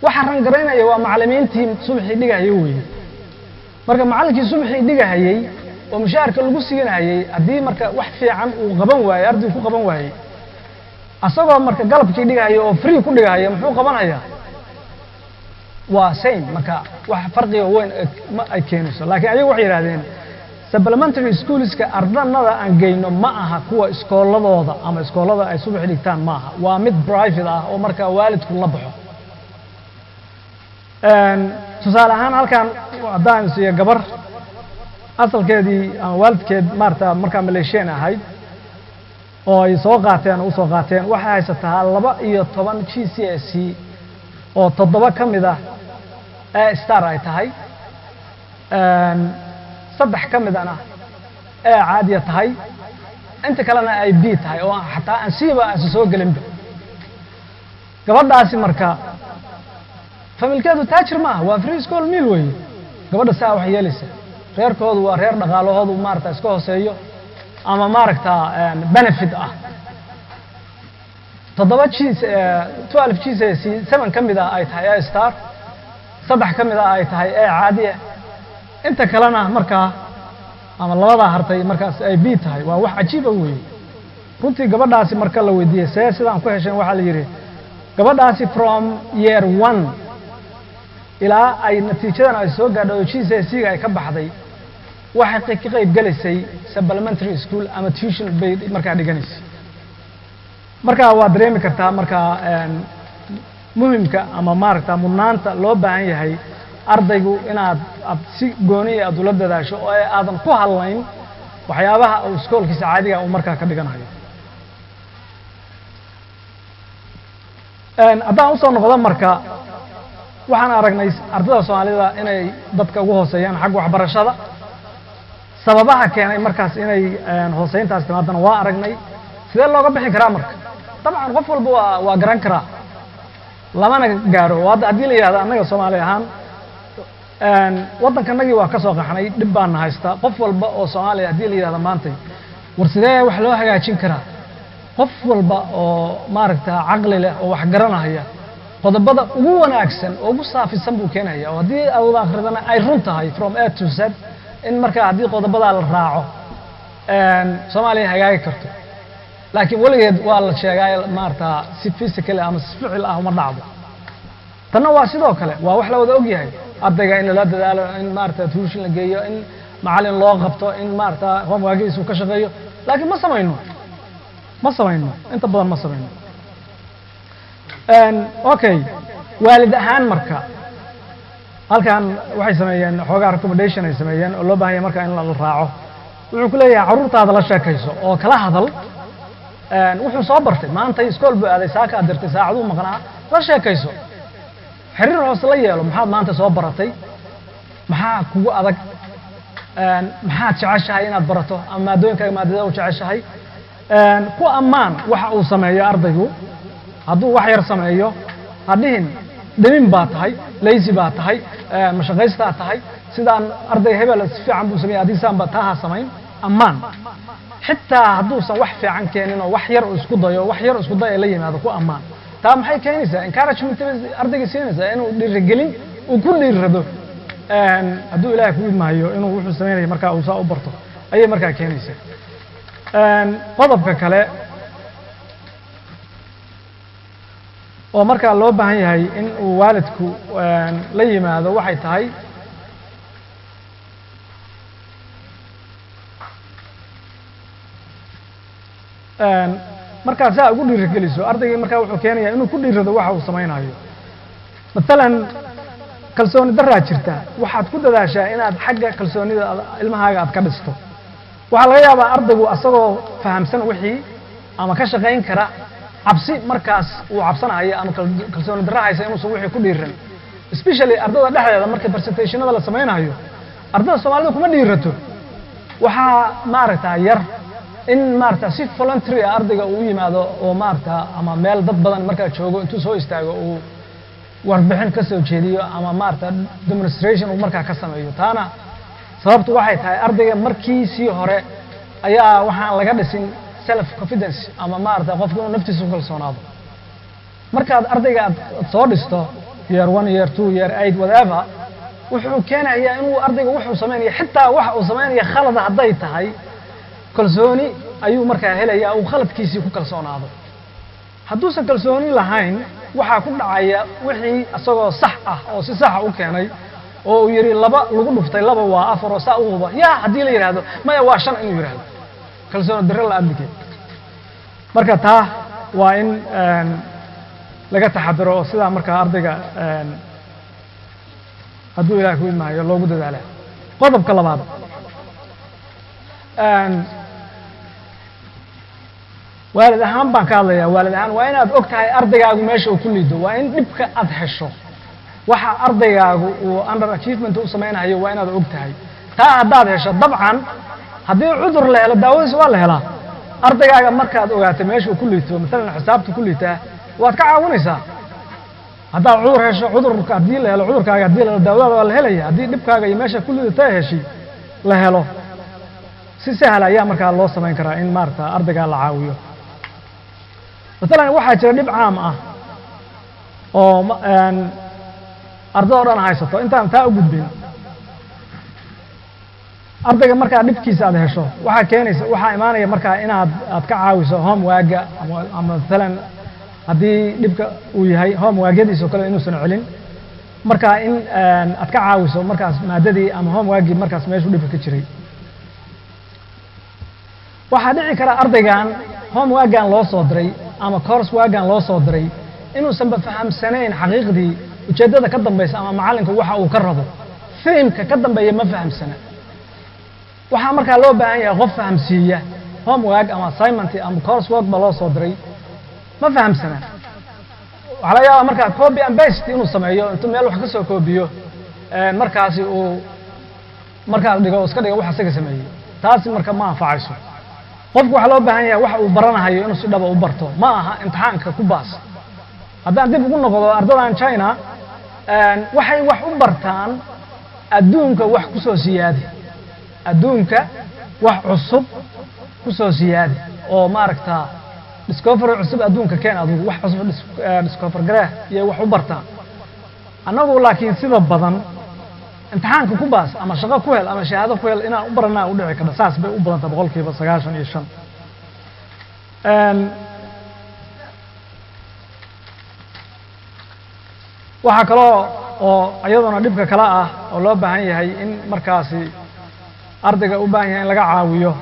Waxa run garaynaya waa macallimiintii subaxii dhigahaya weeye. Marka macallinkii subaxii dhigahayey oo mushaharka lagu siinahayey, haddii marka wax fiican uu qaban waayey, ardaygu ku qaban waayey, asagoo marka galabkii dhigahaya oo free ku dhigahaya, muxuu qabanayaa? Waa same. Marka wax farqiga weyn ma ay keenayso. Laakiin ayagu waxay yidhahdeen, supplementary schoolska ardanada aan geyno ma aha kuwa iskooladooda ama iskoolada ay subaxi dhigtaan ma aha, waa mid private ah oo marka waalidku la baxo. Tusaale ahaan, halkan haddaan siiyo gabar asalkeedii ama waalidkeed maarata markaa Malaysian ahayd oo ay soo qaateen oo usoo qaateen, waxay haysataa 12 GCSE oo 7 ka mid ah A star ay tahay, 3 ka midana A caadiya tahay, inta kalena ay B tahay oo xataa aan C ba aysan soo gelinba. Gabadhaasi marka familkeedu taajir ma aha, waa free school meal weeye. Gabadha saa wax yeelaysa, reerkoodu waa reer dhaqaalahoodu maarata iska hooseeyo ama maaragta benefit ah. 7 G 12 GCSE, 7 ka mid ah ay tahay A star, 3 ka mid ah ay tahay A caadiya, inta kalena markaa ama labadaa hartay markaas ay B tahay, waa wax cajiiba weeye runtii. Gabadhaasi marka la weydiiyey see sidaan ku hesheen, waxaa la yidhi gabadhaasi from year one ilaa ay natiijadan ay soo gaadho oo GCSE-ga ay ka baxday, waxay ka qayb gelaysay supplementary school ama tuition bay markaa dhiganaysay. Marka waa dareemi kartaa markaa muhimka ama maaragta mudnaanta loo baahan yahay ardaygu inaad aad si gooniya aad ula dadaasho oo aadan ku hadlayn waxyaabaha uu iskoolkiisa caadiga uu markaa ka dhiganayo. Haddaan usoo noqdo, marka waxaan aragnay ardada Soomaalida inay dadka ugu hooseeyaan xagga waxbarashada. Sababaha keenay markaas inay hooseyntaas timaadana waa aragnay. Sidee looga bixi karaa? Marka dabcan qof walba waa garan karaa, lamana gaaro. Hadda haddii la yidhahdo annaga Soomaali ahaan waddankanagii waa ka soo qaxnay, dhib baana haysta, qof walba oo Soomaaliya haddii la yidhahdo maantay, "War sidee wax loo hagaajin karaa?" qof walba oo maaragta caqli leh oo wax garanaya qodobada ugu wanaagsan oo ugu saafisan buu keenaya, oo haddii aad wada akhridana ay run tahay from A to Z in markaa haddii qodobadaa la raaco Soomaaliya hagaagi karto. Laakiin weligeed waa la sheegaa, maarata si physical ama si ficil ah uma dhacdo. Tanna waa sidoo kale, waa wax la wada ogyahay: ardayga in lala dadaalo, in maarata tuition la geeyo, in macalin loo qabto, in maarata homeworkiisa uu ka shaqeeyo. Laakiin ma samayno, ma samayno, inta badan ma samayno. Okay, waalid ahaan marka halkan waxay sameeyeen xoogaa recommendation ay sameeyeen oo loo baahan yahay marka in la raaco. Wuxuu ku leeyahay, carruurtaada la sheekayso oo kala hadal wuxuu soo bartay maanta. Iskool buu aaday, saaka aad dirtay, saacaduu maqnaa, la sheekayso, xiriir hoose la yeelo. Maxaad maanta soo baratay? Maxaa kugu adag? Maxaad jeceshahay inaad barato ama maadooyinkaaga maadada u jeceshahay? Ku ammaan waxa uu sameeyo ardaygu. Hadduu wax yar sameeyo, ha dhihin dhimin baa tahay, lazy baa tahay, mashaqaystaa tahay, sidaan arday hebel si fiican buu sameeyey, adiga saan ba taa ha samayn. Ammaan xitaa hadduusan wax fiican keenin oo wax yar uu isku dayo, wax yar isku day la yimaado, ku ammaan. Taa maxay keenaysaa? Encouragement bay ardayga siinaysaa, inuu dhiirigelin uu ku dhiirrado hadduu Ilaahay ku idmaayo inuu wuxuu sameynaya markaa uu saa u barto ayay markaa keenaysaa. Qodobka kale oo Oo markaa loo baahan yahay in uu waalidku la yimaado waxay tahay markaa saa ugu dhiirigeliso ardaygii, markaa wuxuu keenayaa inuu ku dhiirado waxa uu samaynayo. Mathalan, kalsooni daraa jirta, waxaad ku dadaashaa inaad xagga kalsoonida ilmahaaga aad ka dhisto. Waxaa laga yaabaa ardaygu asagoo fahamsan wixii ama ka shaqayn kara, cabsi markaas uu cabsanayo ama kalsooni darra haysa inuusan wixii ku dhiiran, especially ardada dhexdeeda marka presentationada la samaynayo. Ardada Soomaalida kuma dhiirato. Waxaa maaragta yar in maaragta si voluntary ah ardayga uu u yimaado oo maaragta ama meel dad badan markaa joogo intuu soo istaago uu warbixin ka soo jeediyo ama maaragta demonstration uu markaa ka sameeyo. Taana sababtu waxay tahay ardayga markiisii hore ayaa waxaan laga dhisin self confidence ama maaragta qofku inuu naftiisa ku kalsoonaado. Markaad ardayga aad soo dhisto year 1, year 2, year 8, whatever, wuxuu keenayaa inuu ardayga wuxuu samaynaya, xitaa waxa uu samaynaya khalada hadday tahay, kalsooni ayuu markaa helayaa uu khaladkiisii ku kalsoonaado. Hadduusan kalsooni lahayn, waxaa ku dhacaya wixii isagoo sax ah oo si saxa u keenay oo uu yidhi 2 lagu dhuftay 2 waa 4 oo saa u huba yaa, haddii la yidhaahdo maya waa 5, inuu yidhaahdo kalsooni darro la adligay. Marka taa waa in laga taxadiro oo sidaa markaa ardayga hadduu Ilaah ku imaayo loogu dadaala. Qodobka labaad, waalid ahaan baan ka hadlayaa. Waalid ahaan waa inaad og tahay ardaygaagu meesha uu ku liido. Waa in dhibka aad hesho, waxa ardaygaagu uu under achievement u samaynayo, waa inaad og tahay. Taa haddaad hesho, dabcan haddii cudur la helo daawadiisa waa la helaa. Ardaygaaga markaad ogaatay meesha uu ku liito, maalan xisaabta ku liitaa, waad ka caawinaysaa. Haddaad cudur hesho, cudurka haddii la helo, cudurkaaga haddii la helo, daawadaada waa la helaya. Haddii dhibkaaga iyo meesha ku liidata heshay la helo, si sahal ayaa markaa loo samayn karaa in maarata ardaygaa la caawiyo. Masalan, waxaa jira dhib caam ah oo ardada o dhan haysato. Intaan taa u gudbin, ardayga markaa dhibkiisa aad hesho, waxaa keenaysa, waxaa imaanaya markaa inaad aad ka caawiso homework-ga ama masalan haddii dhibka uu yahay homework-yadiisa oo kale inuusan celin, markaa in aad ka caawiso markaas maadadii ama homework-gii markaas meeshuu dhibka ka jiray. Waxaa dhici kara ardaygan homework-gan loo soo diray ama course work-gan loo soo diray inuusanba fahamsanayn xaqiiqdii ujeeddada ka dambaysa ama macallinka waxa uu ka rabo, theme-ka ka dambeeya ma fahamsana. Waxaa markaa loo baahan yahay qof fahamsiiya. Homework ama assignment ama course work ba loo soo diray, ma fahamsana. Waxaa laga yaabaa markaa copy and paste inuu sameeyo, intuu meel wax ka soo koobiyo markaasi uu markaas dhigo, iska dhigo wax isaga sameeyey. Taasi marka ma anfacayso. Qofku waxaa loo baahan yahay waxa uu baranahayo inuu si dhaba u barto, ma aha imtixaanka ku baas. Haddaan dib ugu noqdo ardadan China, waxay wax u bartaan adduunka wax ku soo siyaadi, adduunka wax cusub ku soo siyaadi oo maaragta discovery cusub adduunka keen, adigu wax cusub discover garee iyo wax u bartaan. Annagu laakiin sida badan imtixaanka ku baas ama shaqo ku hel ama shahaado ku hel inaan u baranaa u dhici karta. Saas bay u badanta 95%. Waxaa kaloo oo iyaduna dhibka kale ah oo loo baahan yahay in markaasi ardayga u baahan yahay in laga caawiyo.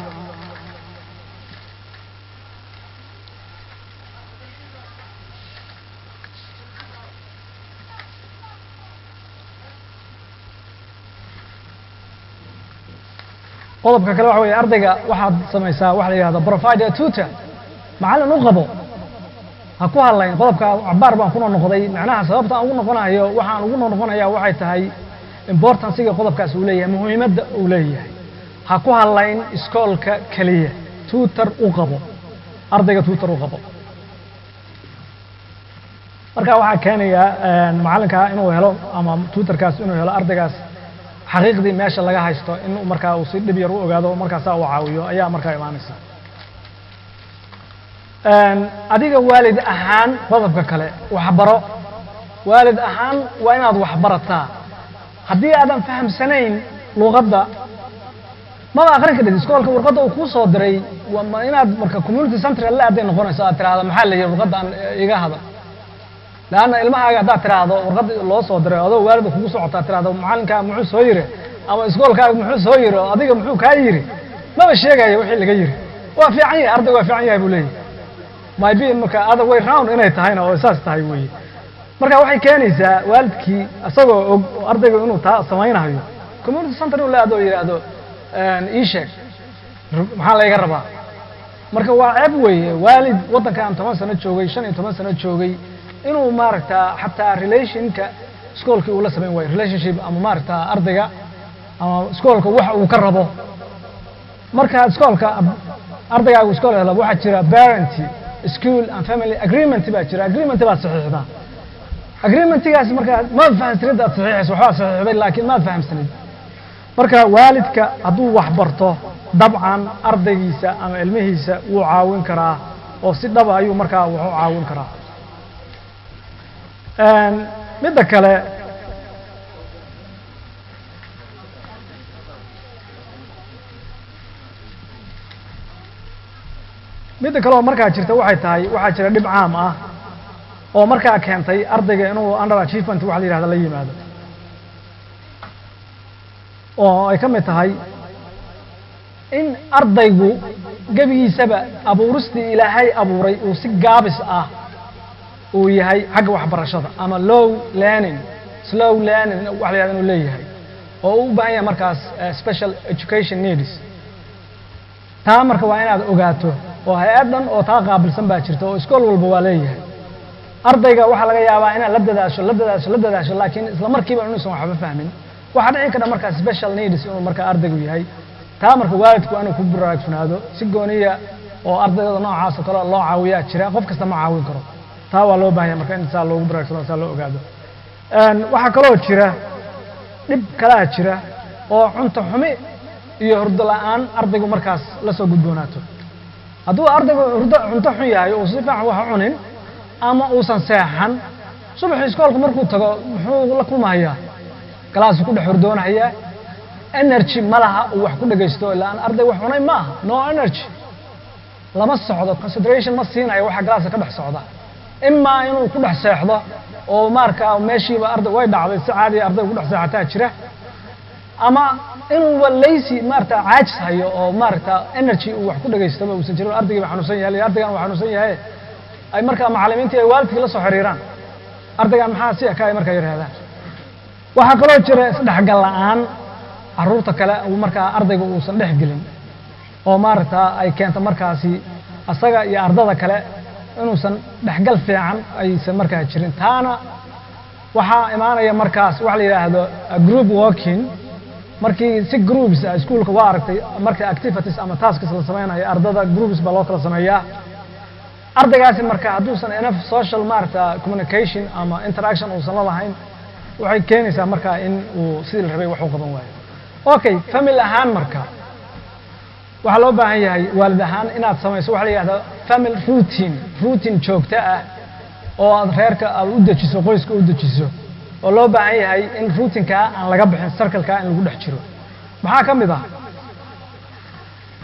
Qodobka kale waxa weeye, ardayga waxaad samaysaa waxa la yihahdo provide a tutor, macallin u qabo. Ha ku hadlayn qodobka cabaar baan kuna noqday. Macnaha sababta aan ugu noqonayo, waxaan ugu noqonaya waxay tahay importance-iga qodobkaas uu leeyahay, muhiimadda uu leeyahay. Ha ku hadlayn iskoolka keliya, tutor u qabo ardayga, tutor u qabo. Marka waxaa keenaya macallinka inuu helo ama tutorkaas inuu helo ardaygaas xaqiiqdii meesha laga haysto, in markaa uu si dhib yar u ogaado, markaasaa uu caawiyo ayaa markaa imaanaysa. Adiga waalid ahaan, qodobka kale, waxbaro. Waalid ahaan waa inaad waxbarataa. Haddii aadan fahamsanayn luqadda, maba akrin kadhid iskoolka warqadda uu kuu soo diray. Inaad marka community center la aaday noqonayso, aad tiraahda maxaa la yihi luqadda aan iga hadal. Leanna ilmahaaga haddaad tiraahdo warqad loo soo diray, adoo waalida kugu socotaa, tiraahdo macallinkaa muxuu soo yiri ama iskoolkaaga muxuu soo yiri oo adiga muxuu kaa yiri, maba sheegayo wixii laga yiri. Waa fiican yahay ardaygu, waa fiican yahay buu leeyahay. Maybe marka other way round inay tahayna oo saas tahay weeye. Marka waxay keenaysaa waalidkii isagoo og oo ardaygu inuu taa samaynayo, community center inuu la aado oo yidhaahdo, "Ii sheeg, maxaa layga rabaa?" Marka waa ceeb weeye waalid waddankan 10 sano joogay, 15 sano joogay, inuu maaragta xataa relationka iskoolkii uu la samayn waayo, relationship ama maaragta ardayga ama iskoolka waxa uu ka rabo. Marka iskoolka ardaygaagu iskool helo, waxaa jira parent school and family agreement baa jira. Agreement baad saxiixdaa. Agreementigaas markaa ma fahamsanid aad saxiixayso, waxbaa saxiixday laakiin maad fahamsanid. Marka waalidka hadduu wax barto, dabcan ardaygiisa ama ilmihiisa wuu caawin karaa oo si dhaba ayuu markaa wax u caawin karaa. Midda kale, midda kale oo markaa jirta waxay tahay, waxaa jira dhib caam ah oo markaa keentay ardayga inuu under achievement waxa la yihahda la yimaado, oo ay ka mid tahay in ardaygu gebigiisaba abuuristii Ilaahay abuuray uu si gaabis ah uu yahay xagga waxbarashada, ama low learning, slow learning waxa la yihahda inuu leeyahay, oo uu u baahan yahay markaas special education needs. Taa marka waa inaad ogaato oo hay-ad dhan oo taa qaabilsan baa jirta oo iskool walba waa leeyahay. Ardayga waxaa laga yaabaa inaad la dadaasho, la dadaasho, la dadaasho, laakiin isla markiiba inuusan waxba fahmin. Waxaa dhici karta markaa special needs inuu markaa ardaygu yahay. Taa marka waalidku waa inuu ku baraarugsanaado. Si gooniya oo ardayda noocaas oo kale loo caawiyaa jira, qof kasta ma caawin karo. Taa waa loo baahan yahay marka in saa loogu baraarugsanaado, saa loo ogaado. Waxaa kaloo jira dhib kalaa jira oo cunto xumi iyo hurdo la'aan ardaygu markaas la soo gudboonaato. Hadduu ardaygu hurdo cunto xun yahay, uu si fiican wax u cunin ama uusan seexan, subaxii iskoolka markuu tago muxuu la kulmahayaa? Galaasu ku dhex hurdoonahayaa. Energy ma laha uu wax ku dhegaysto, ilaa aan arday wax cunay ma aha. No energy, lama socdo, concentration ma siinayo waxa galaaska ka dhex socda. Imaa inuu ku dhex seexdo oo maarka meeshiiba arday way dhacday, si caadiya arday ku dhex seexataa jira, ama inuuba lazy, maarata, caajis hayo oo maaragta energy uu wax ku dhegaystoba uusan jirin, ardaygiiba xanuunsan yahay, ardaygan uu xanuunsan yahay, ay markaa macallimiintii ay waalidkii la soo xiriiraan, ardaygan maxaa si eka, ay markaa yidhahdaan. Waxaa kaloo jira isdhexgal la'aan carruurta kale uu markaa ardayga uusan dhex gelin, oo maaragta ay keento markaasi asaga iyo ardada kale inuusan dhexgal fiican aysan markaa jirin. Taana waxaa imaanaya markaas waxa la yidhaahdo group working. Markii si groups ah iskuulka waa aragtay, marka activities ama tasks la sameynayo, ardada groups baa loo kala sameeyaa. Ardaygaasi marka hadduusan enough social, maaragta, communication ama interaction uusan la lahayn, waxay keenaysaa marka in uu sidii la rabay wax u qaban waayo. Okay, family ahaan marka waxaa loo baahan yahay waalid ahaan inaad samayso waxa la yihahdo family routine, routine joogto ah oo aad reerka aad u dejiso, qoyska u dejiso, oo loo baahan yahay in routinkaa aan laga bixin, circlekaa in lagu dhex jiro. Maxaa ka mid ah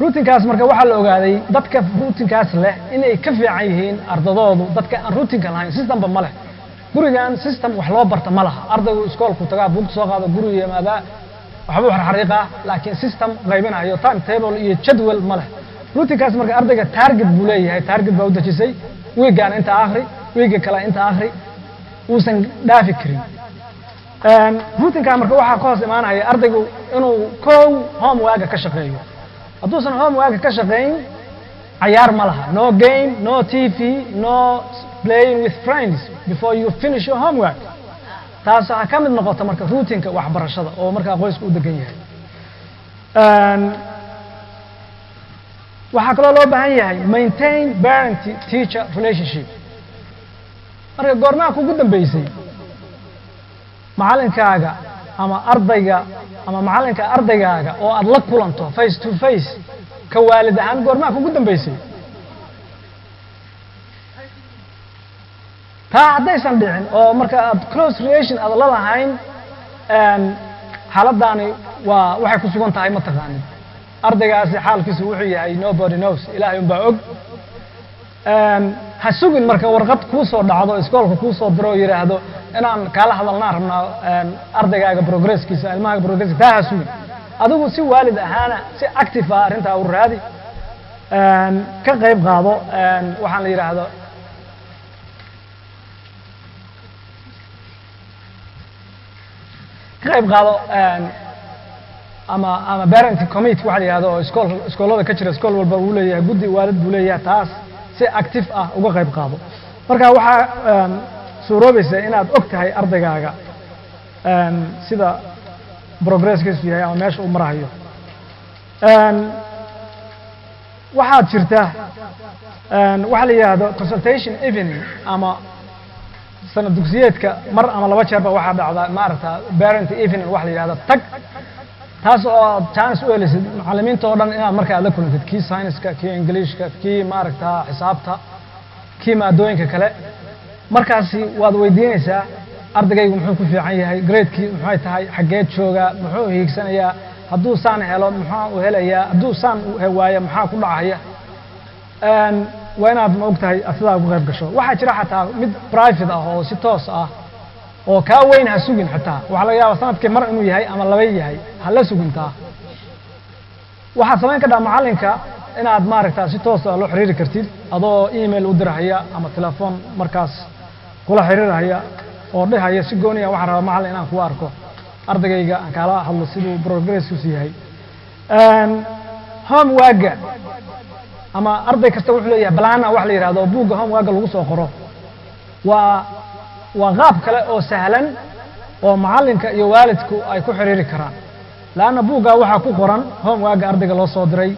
routinkaas? Marka waxaa la ogaaday dadka routinkaas leh inay ka fiican yihiin ardadoodu dadka aan routinka lahayn. Systemba ma leh gurigan, system wax loo barta ma laha. Ardaygu iskoolku tagaa, buugta soo qaado, guriga yimaadaa, waxbuu xarxariiqaa, laakiin system qaybinayo, time table iyo jadwal ma leh. Routinkaas marka ardayga target buu leeyahay, target baa u dejisay: wiiggaan inta akhri, wiigga kale inta akhri, uusan dhaafi karin. Routinka marka waxaa ka hoos imaanaya ardaygu inuu kow homeworka ka shaqeeyo. Hadduusan homeworka ka shaqayn, cayaar ma laha, no game, no TV, no playing with friends before you finish your homework. Taas waxaa ka mid noqota marka routinka waxbarashada oo markaa qoyska u degan yahay. Waxaa kaloo loo baahan yahay maintain parent teacher relationship. Marka goormaha kugu dambeysay macallinkaaga ama ardayga ama macallinka ardaygaaga oo aad la kulanto face to face ka waalid ahaan? Goormaha kugu dambeysay? Taa haddaysan dhicin oo marka aad close relation aad la lahayn, xaaladdaani waa waxay ku sugan tahay ma taqaanid. Ardaygaasi xaalkiisu wuxuu yahay nobody knows, Ilaahay un baa og. Ha sugin marka warqad kuu soo dhacdo, iskoolka kuu soo diro oo yidhaahdo inaan kaala hadalnaan rabnaa ardaygaaga progresskiisa, ilmahaaga progresskiisa. Taa ha sugin. Adigu si waalid ahaana si active ah arrintaa u raadi, ka qayb qaado. Waxaan la yidhaahdo ka qayb qaado ama parent committee waxa la yidhahdo oo iskoolada ka jira. Iskool walba uu leeyahay guddi waalid buu leeyahay. Taas si active ah uga qayb qaado. Marka waxaa suuroobaysa inaad og tahay ardaygaaga sida progresskiisu yahay ama meesha uu marahayo. Waxaad jirta waxa la yidhaahdo consultation evening, ama sanad dugsiyeedka mar ama laba jeerba waxaa dhacda maaragta parent evening waxa la yidhahdo. Tag taas oo aad chance u helisid macallimiinta oo dhan inaad marka aad la kulantid, kii science-ka, kii Englishka, kii maaragta xisaabta, kii maadooyinka kale. Markaasi waad weydiinaysaa: ardaygaygu muxuu ku fiican yahay? Gradekii muxay tahay? Xaggeed joogaa? Muxuu hiigsanayaa? Hadduu saan helo muxaa uu helayaa? Hadduu saan waayo maxaa ku dhacaya? Waa inaad, ma og tahay, aad sidaa uga qayb gasho. Waxaa jira xataa mid private ah oo si toos ah oo kaa weyn. Ha sugin. Xitaa waxaa laga yaabaa sanadkii mar inuu yahay ama laba yahay. Ha la sugintaa. Waxaad samayn kartaa macallinka inaad maaragta si toos ah loo xiriiri kartid, adoo email u dirahaya ama telefoon markaas kula xiriirhaya oo dhehaya: si gooniya waxaan rabaa, macallin, inaan kugu arko, ardaygayga aan kaala hadlo siduu progresskiisu yahay. Homework-ga ama arday kasta wuxuu leeyahay planner wax la yidhahdo oo buugga homework-ga lagu soo qoro. Waa qaab kale oo sahlan oo macallinka iyo waalidku ay ku xiriiri karaan, laanna buuggaa waxaa ku qoran homework-ga ardayga loo soo diray,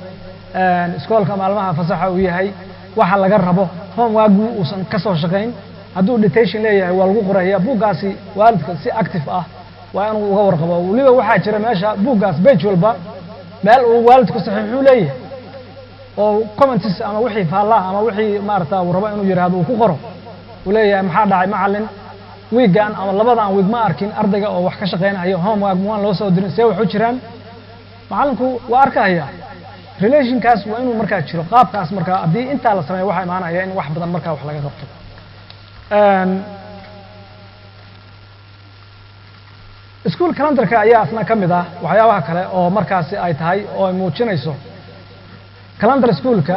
iskoolka maalmaha fasaxa uu yahay, waxa laga rabo, homework-gu uusan ka soo shaqayn, hadduu detention leeyahay waa lagu qoraya buuggaasi. Waalidka si active ah waa inuu uga warqabo. Weliba waxaa jira meesha buuggaas page walba meel uu waalidku saxiixuu leeyahay oo comments ama wixii faallaha ama wixii maarata uu rabo inuu yidhaahdo uu ku qoro. Uu leeyahay: maxaa dhacay, macallin? Wiiggan ama labadan wiig ma arkin ardayga oo wax ka shaqaynayo homework, waan loo soo dirin, see wax u jiraan? Macallinku waa arkaya. Relationkaas waa inuu markaa jiro qaabkaas. Markaa haddii intaa la sameeyo, waxaa imaanaya in wax badan markaa wax laga qabto. School calendarka ayaa isna ka mid ah waxyaabaha kale oo markaasi ay tahay oo ay muujinayso calendar schoolka,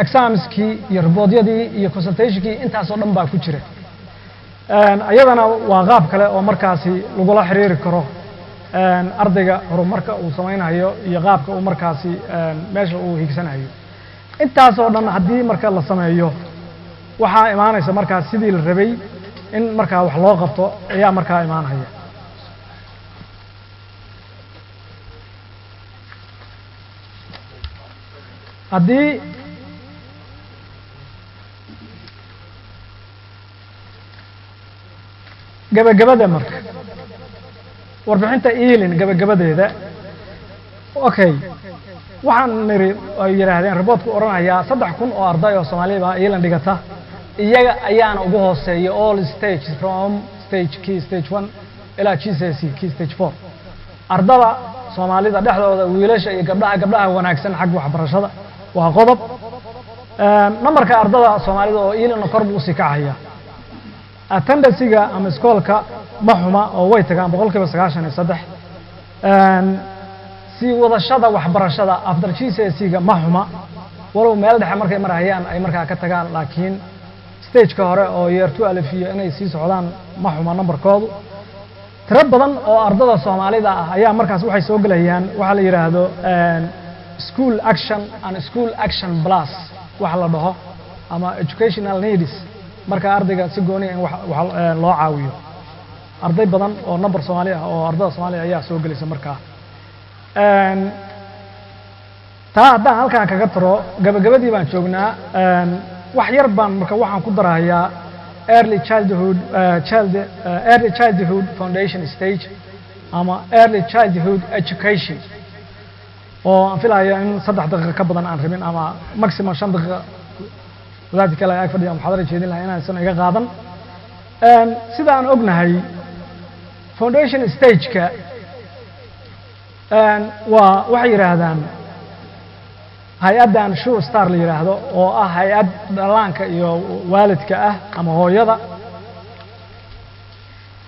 examskii iyo reportyadii iyo consultationkii, intaasoo dhan baa ku jira. Iyadana waa qaab kale oo markaasi lagula xiriiri karo ardayga horumarka uu samaynayo iyo qaabka uu markaasi meesha uu higsanayo. Intaasoo dhan haddii marka la sameeyo, waxaa imaanaysa markaas sidii la rabay in markaa wax loo qabto ayaa markaa imaanaya. Haddii gabagabada marka warbixinta EALING gabagabadeeda, okay, waxaan niri ay yidhaahdeen reportku odhanayaa 3000 oo arday oo Soomaaliya baa EALING dhigata. Iyaga ayaana ugu hooseeya all stage, from stage key stage 1 ilaa GCSE key stage 4. Ardada Soomaalida dhexdooda, wiilasha iyo gabdhaha, gabdhaha wanaagsan xagga waxbarashada waa qodob. Nambarka ardada Soomaalida oo EALING-na kor buu usii kacaya. Attendancega ama iskoolka ma xuma oo way tagaan 93%. Sii wadashada waxbarashada after GCSE-ga ma xuma, walow meel dhexe markay marahayaan ay markaa ka tagaan, laakiin stageka hore oo year 12 iyo inay sii socdaan ma xuma numberkoodu. Tiro badan oo ardada Soomaalida ah ayaa markaas waxay soo gelayaan waxaa la yidhaahdo school action and school action plus waxa la dhaho ama educational needs, marka ardayga si gooniya in wax loo caawiyo. Arday badan oo number Soomaali ah oo ardada Soomaaliya ayaa soo gelaysa. Markaa taa haddaan halkaan kaga taro, gabagabadii baan joognaa. Wax yar baan marka waxaan ku darahayaa early childhood child early childhood foundation stage ama early childhood education, oo aan filayo in 3 daqiiqo ka badan aan rabin ama maximum 5 daqiiqa. Wadaadki kale ag fadhiya muxaadara jeedin lahaa inaysan iga qaadan. Sida aan ognahay, foundation stageka waa waxay yidhaahdaan Hay-addan Sure Start la yidhaahdo, oo ah hay-ad dhallaanka iyo waalidka ah ama hooyada.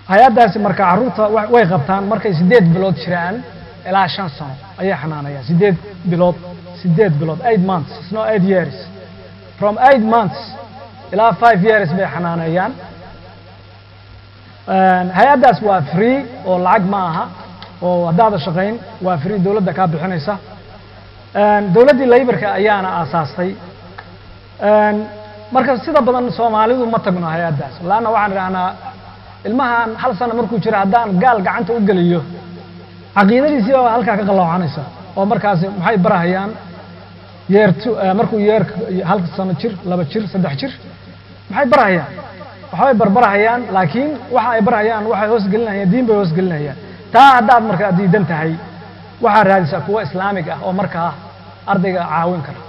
Hay-addaasi marka carruurta way qabtaan markay 8 bilood jiraan ilaa 5 sano ayay xanaanayaan. 8 bilood, 8 bilood, 8 months. It's not 8 years. From 8 months ilaa 5 years bay xanaaneeyaan. Hay-addaas waa free oo lacag ma aha, oo haddaada shaqayn waa free, dowladda kaa bixinaysa. Dowladdii Labourka ayaana aasaastay. Marka sida badan Soomaalidu ma tagno hay-addaas, laanna waxaan idhahnaa ilmahan hal sano markuu jiro haddaan gaal gacanta u geliyo, caqiidadiisii baa halkaa ka qalloocanaysa, oo markaasi maxay barahayaan year two markuu year 1 sano jir, 2 jir, 3 jir, maxay barahayaan? Waxbay barbarahayaan, laakiin waxa ay barahayaan waxay hoos gelinayaan diin bay hoos gelinayaan. Taa haddaad markaa diidan tahay, waxaad raadisaa kuwa Islaamig ah oo markaa ardayga caawin kara.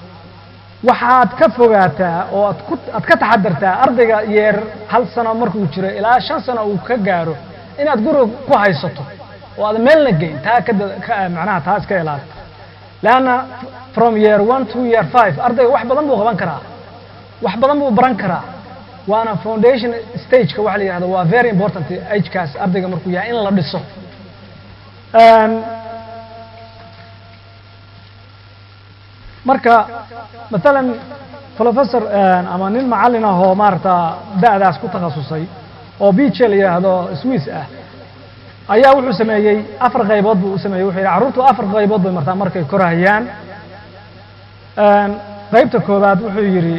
Waxaad ka fogaataa oo aad ka taxadartaa ardayga year 1 sano markuu jiro ilaa 5 sano uu ka gaaro inaad guriga ku haysato oo aad meelna geyn. Taa ka macnaha taa iska ilaali, leanna from year 1 to year 5 ardayga wax badan buu qaban karaa, wax badan buu baran karaa. Waana foundation stageka waxa la yihahdo, waa very important agekaas ardayga markuu yahay in la dhiso. Marka maalan professor ama nin macallin ah oo maaragta da'daas ku takhasusay oo BJ la yidhaahdo, Swiss ah, ayaa wuxuu sameeyey afar qaybood buu u sameeyey. Wuxuu yidhi carruurtu afar qaybood bay martaa markay korahayaan. Qaybta koowaad wuxuu yidhi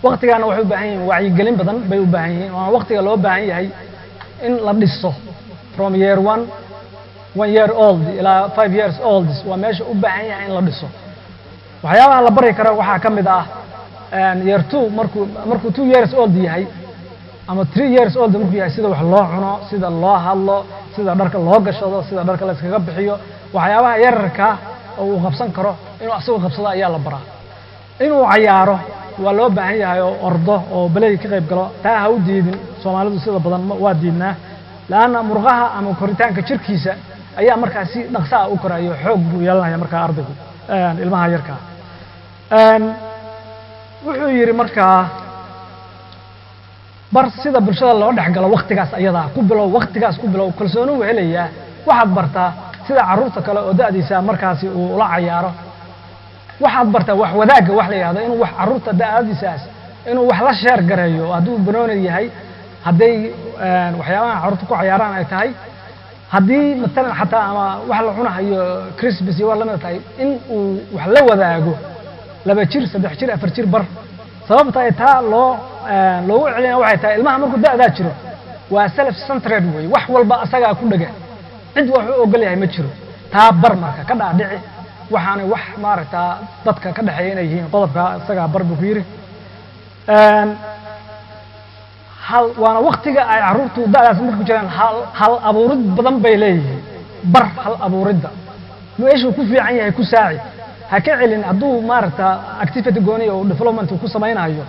waktigaana waxay u baahan yihiin wacyigelin badan bay u baahan yihiin, waana waktiga loo baahan yahay in la dhiso. From year one, 1 year old ilaa 5 years old waa meesha u baahan yahay in la dhiso. Waxyaabaha la bari karo waxaa ka mid ah year two, markuu 2 years old yahay ama 3 years old markuu yahay, sida wax loo cuno, sida loo hadlo, sida dharka loo gashado, sida dharka la iskaga bixiyo, waxyaabaha yararka oo uu qabsan karo inuu asagu qabsado ayaa la baraa. Inuu cayaaro waa loo baahan yahay oo ordo oo play ka qayb galo. Taa ha u diidin. Soomaalidu sida badan waa diidnaa, laanna murqaha ama koritaanka jirkiisa ayaa markaa si dhaqsa ah u korayo, xoog buu yeelanaya markaa ardaygu, ilmaha yarkaa. Wuxuu yidhi markaa bar sida bulshada loo dhex galo waktigaas ayadaa ku bilow, waktigaas ku bilow, kalsooni uu helayaa. Waxaad bartaa sida carruurta kale oo da'diisa markaasi uu ula cayaaro. Waxaad bartaa wax wadaagga wax la yihahdo, inuu wax carruurta da'diisaas inuu wax la share gareeyo, hadduu banooni yahay, hadday waxyaabaha carruurta ku cayaaraan ay tahay, haddii matalan xataa ama wax la cunahayo, crisps iyo wax lamida tahay, in uu wax la wadaago 2 jir, 3 jir, 4 jir bar. Sababta ay taa loogu celinaya waxay tahay ilmaha markuu da'daa jiro waa self centered wey, wax walba asagaa ku dhega, cid wax u ogol yahay ma jiro. Taa bar marka, ka dhaadhici waxaanay wax maaragtaa dadka ka dhexeeya inay yihiin. Qodobka isagaa bar buu ku yidhi. Waana waktiga ay carruurtu da'daas marku jiraan hal abuurid badan bay leeyihiin. Bar hal abuuridda, meeshuu ku fiican yahay ku saaci, ha ka celin. Hadduu maaragta activity gooni oo development ku samaynayo,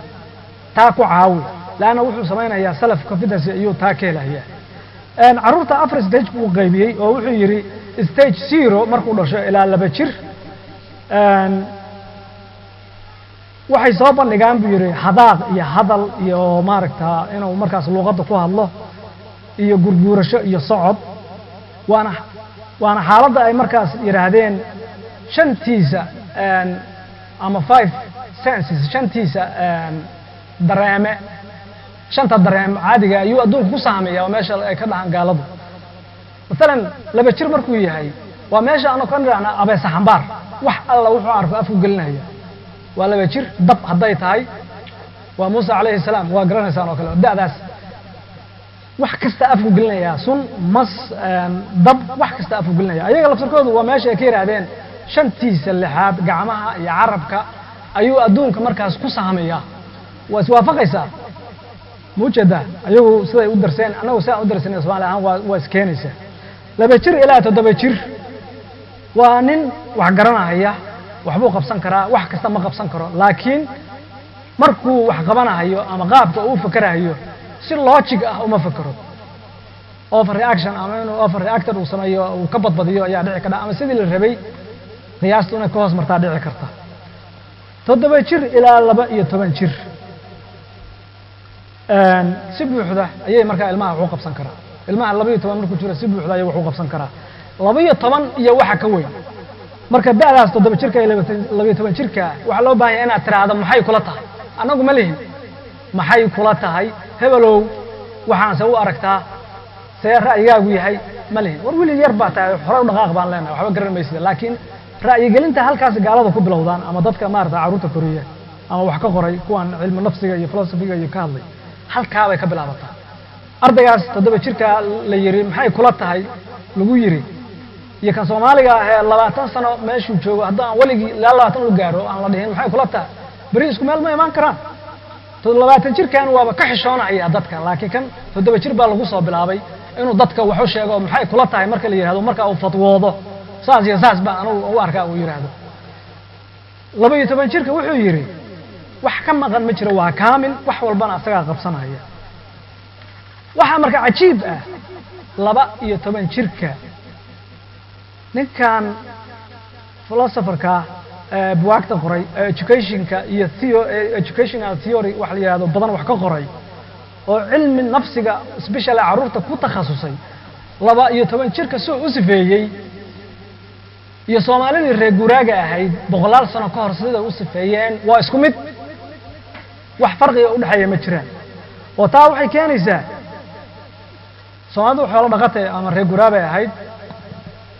taa ku caawi, leanna wuxuu samaynayaa self confidence ayuu taa ka helaya. Carruurta afar stage buu qaybiyey, oo wuxuu yidhi stage 0 markuu dhasho ilaa 2 jir waxay soo bandhigaan buu yidhi hadaaq iyo hadal iyo maaragta inuu markaas luuqadda ku hadlo iyo gurguurasho iyo socod. Waana xaaladda ay markaas yidhaahdeen shantiisa ama five senses, shantiisa dareeme, shanta dareeme caadiga ayuu adduunka ku saameeya. Waa meesha ay ka dhahaan gaaladu masalan 2 jir markuu yahay, waa meesha aanu ka nidhahnaa abeesa xambaar, wax alla wuxuu arko afku gelinaya. Waa 2 jir. Dab hadday tahay, waa Muuse calayhi salaam, waa garanaysaan oo kale. Da'daas wax kasta afku gelinayaa, sun, mas, dab, wax kasta afku gelinaya. Ayaga laftarkoodu waa meesha ay ka yidhaahdeen shantiisa lixaad, gacmaha iyo carabka ayuu adduunka markaas ku saameeyaa. Waa iswaafaqaysaa, ma ujeedaa? Ayagu siday u darseen, annagu sidaan u darsanay Somaali ahaan waa iskeenaysaa. 2 jir ilaa 7 jir waa nin wax garanahaya, waxbuu qabsan karaa, wax kasta ma qabsan karo, laakiin markuu wax qabanahayo ama qaabka uu fakerahayo si logic ah uma fakero. Over reaction ama inuu over reactor uu sameeyo, uu ka badbadiyo ayaa dhici kadha, ama sidii la rabay Qiyaastu inay ka hoos martaa dhici karta. 7 jir ilaa 12 jir si buuxda ayay markaa ilmaha wax u qabsan karaa. Ilmaha 12 markuu jiro si buuxda ayay wax u qabsan karaa. 12 iyo waxa ka weyn, marka da'daas 7 jirka iyo 12 jirka, waxaa loo baahan yahay inaad tiraahdo, "Maxay kula tahay?" Annagu ma lihin "Maxay kula tahay, hebelow? Waxaanse u aragtaa? See ra'yigaagu yahay?" Ma lihin. "War, wiil yar baa tahay, hore u dhaqaaq," baan leenahay, "waxba garan maysida." Laakiin ra'yigelinta halkaas gaalada ku bilowdaan ama dadka maarata carruurta koriya ama wax ka qoray, kuwan cilmi nafsiga iyo philosophy ga iyo ka hadlay, halkaa bay ka bilaabataa. Ardaygaas 7 jirka la yiri "Maxay kula tahay" lagu yiri iyo kan Soomaaliga ahee 20 sano meeshuu joogo, haddaan weligii ilaa 20 u gaaro aan la dhihin "Maxay kula tahay", beri isku meel ma imaan karaan. 20 jirkan waaba ka xishoonaya dadka, laakiin kan 7 jir baa lagu soo bilaabay inuu dadka wax u sheego. "Maxay kula tahay" marka la yidhahdo, marka uu fatwoodo, "Saas iyo saas baa anugu u arkaa," uu yidhaahdo. 12 jirka wuxuu yidhi wax ka maqan ma jiro, waa kaamil, wax walbana asagaa qabsanaya. Waxaa marka cajiib ah 12 jirka, ninkan philosopher ka buwaagta qoray, education ka iyo theo educational theory wax la yidhahdo badan wax ka qoray, oo cilmi nafsiga specially carruurta ku takhasusay, 12 jirka soo u sifeeyey iyo Soomaalidii reer guuraaga ahayd boqolaal sano ka hor sida u sifeeyeen waa isku mid. Wax farqiga u dhexeeya ma jiraan. Oo taa waxay keenaysaa, Soomaalidu xoolo dhaqatay ama reer guuraa bay ahayd.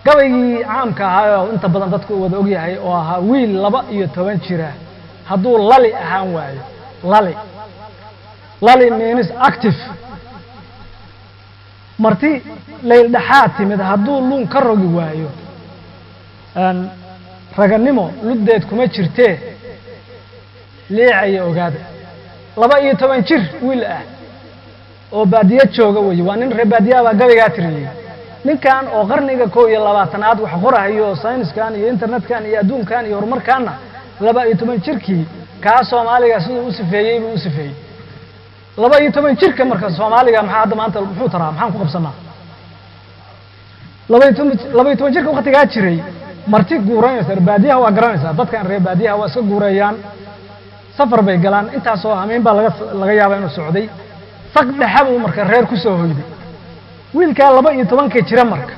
Gabaygii caamka ahaa oo inta badan dadku wada ogyahay oo ahaa wiil 12 jira hadduu lali ahaan waayo, lali, lali means active, marti layl dhexaad timid hadduu luun ka rogi waayo, raganimo luddeed kuma jirtee, liicaya ogaada. 12 jir wiil ah oo baadiyo jooga weeye, waa nin reer baadiyaha baa gabaygaa tiriyey. Ninkan oo qarniga 21aad wax qorahayo oo sayniskan iyo internetkan iyo adduunkan iyo horumarkaanna, 12 jirkii kaa Soomaaliga siduu u sifeeyey buu u sifeeyey 12 jirka. Marka Soomaaliga maxaa hadda maanta muxuu taraa? Maxaan ku qabsanaa 12 jirka waktigaa jiray? Marti guuranaysa reer baadiyaha waa garanaysaa. Dadkan reer baadiyaha waa iska guureeyaan, safar bay galaan, intaasoo hameen baa laga yaabaa inuu socday. Saq dhexe buu marka reer ku soo hoyday wiilkaa 12-ka jira. Marka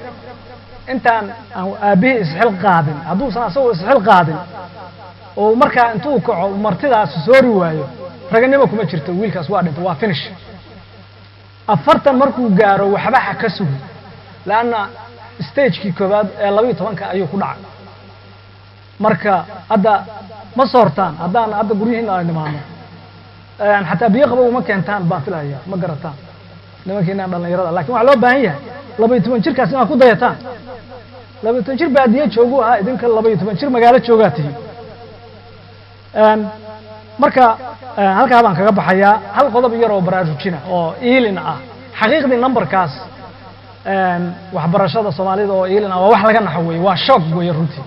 intaan aan aabbihii isxil qaadin, hadduusan asagoo isxil qaadin oo markaa intuu kaco martidaas soori waayo, raganimo kuma jirto, wiilkaas waa dhintay, waa finish. 40 markuu gaaro waxba ha ka sugi, leanna stage kii koowaad ee 12-ka ayuu ku dhacay. Marka hadda ma soortaan, haddaan hadda guryihiina ay nimaano, xataa biyo qabow uma keentaan baan filaya, ma garataan nimankiinaan dhallinyarada. Lakin waxaa loo baahan yahay 12 jirkaas inaad ku dayataan. 12 jir baadiye joogu ahaa, idinka 12 jir magaalo joogaa tihi. Marka halkaa baan kaga baxayaa. Hal qodob yar oo baraarujina oo Ealing ah, xaqiiqdii number kaas waxbarashada Soomaalida oo Ealing ah waa wax laga naxo weye, waa shock weeye runtii.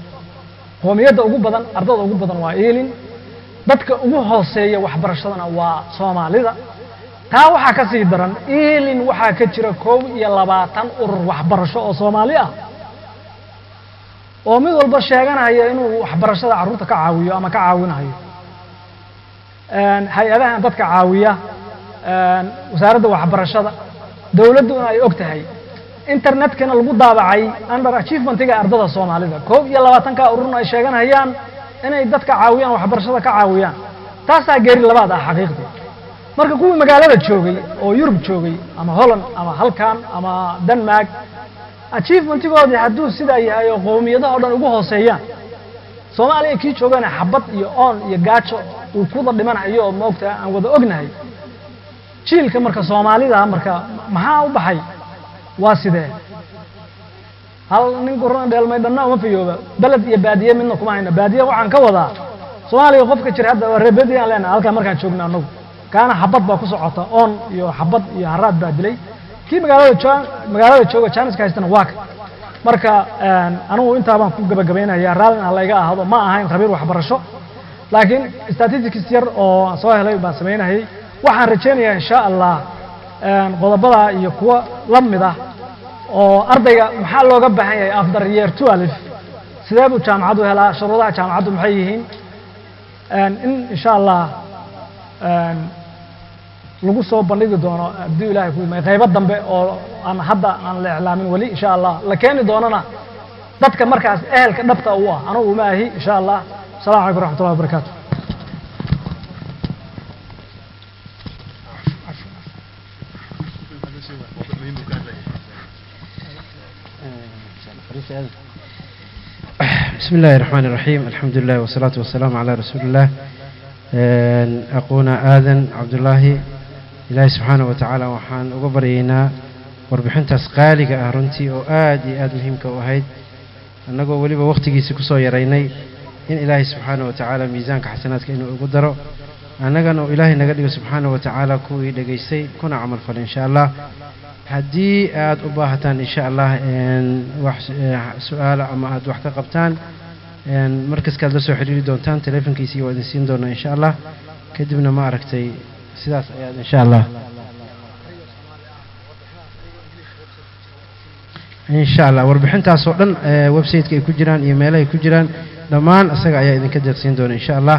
Qoomiyadda ugu badan, ardada ugu badan waa Ealing, dadka ugu hooseeya waxbarashadana waa Soomaalida. Taa waxaa ka sii daran, Ealing waxaa ka jira 21 urur waxbarasho oo Soomaali ah oo mid walba sheeganaya inuu waxbarashada carruurta ka caawiyo ama ka caawinayo. Hay-adahan dadka caawiya, wasaaradda waxbarashada, dowladduna ay og tahay, internetkana lagu daabacay under achievement iga ardada Soomaalida, 21-ka ururna ay sheeganayaan inay dadka caawiyaan, waxbarashada ka caawiyaan. Taasaa geeri labaad ah xaqiiqdii. Marka kuwii magaalada joogay oo Yurub joogay ama Holland ama halkan ama Denmark, achievement igoodii hadduu sidaa yahay oo qowmiyadaha o dhan ugu hooseeyaan, Soomaaliya kii joogana xabad iyo oon iyo gaajo uu kuda dhimanayo oo maogta aan wada ognahay jiilka marka Soomaalida, marka maxaa u baxay? Waa sidee? Hal nin gurana dheelmay dhanna uma fayooba. Beled iyo baadiye midna kuma hayno. Baadiye waxaan ka wadaa Soomaaliya qofka jira hadda waa reer baadiye aan leenahay halkaa markaan joogno annagu, kaana xabad baa ku socota, oon iyo xabad iyo haraad baa dilay. Kii magaalada magaalada jooga chance ka haystana waa ka. Marka anigu intaa baan ku gabagabaynaya. Raallin ha layga ahaado, ma ahayn khabiir waxbarasho, laakiin statistics yar oo aan soo helay baan samaynayay. Waxaan rajaynayaa insha Allah qodobada iyo kuwa la mid ah oo ardayga maxaa looga baahan yahay after year 12. Sidee buu jaamacad u helaa? Shuruudaha jaamacaddu maxay yihiin? In insha Allah lagu soo bandhigi doono, haddii Ilahay ku imay, qaybo dambe oo aan hadda aan la iclaamin weli, insha Allah la keeni doonana dadka markaas ehelka dhabta u ah. Anugu uma ahi, insha Allah. Asalamu calaykum waraxmatullahi wabarakaatu. بسم الله الرحمن الرحيم، الحمد لله والصلاة والسلام على رسول الله. أقونا آذن عبد الله، إلهي سبحانه وتعالى waxaan uga baryaynaa warbixintaas qaaliga ah runtii oo aad iyo aad muhiimka u ahayd, annagoo weliba wakhtigiisa kusoo yaraynay, in Ilaahay subxaanaه wa tacaala miisaanka xasanaadka inuu ugu daro, annagana uu Ilaahay naga dhigo subxaanaه wa tacaala kuwii dhegaystay kuna camal falay, insha Allah. Haddii aad u baahataan, insha Allah, wax su-aala ama aad wax ka qabtaan, markaskaad la soo xiriiri doontaan, telefonkiisii waa idin siin doonaa, insha Allah. Kadibna ma aragtay sidaas ayaad insha Allah warbixintaas oo dhan website-ka ay ku jiraan iyo meelahay ku jiraan dhammaan isaga ayaa idinka deeqsiin doona, insha Allah.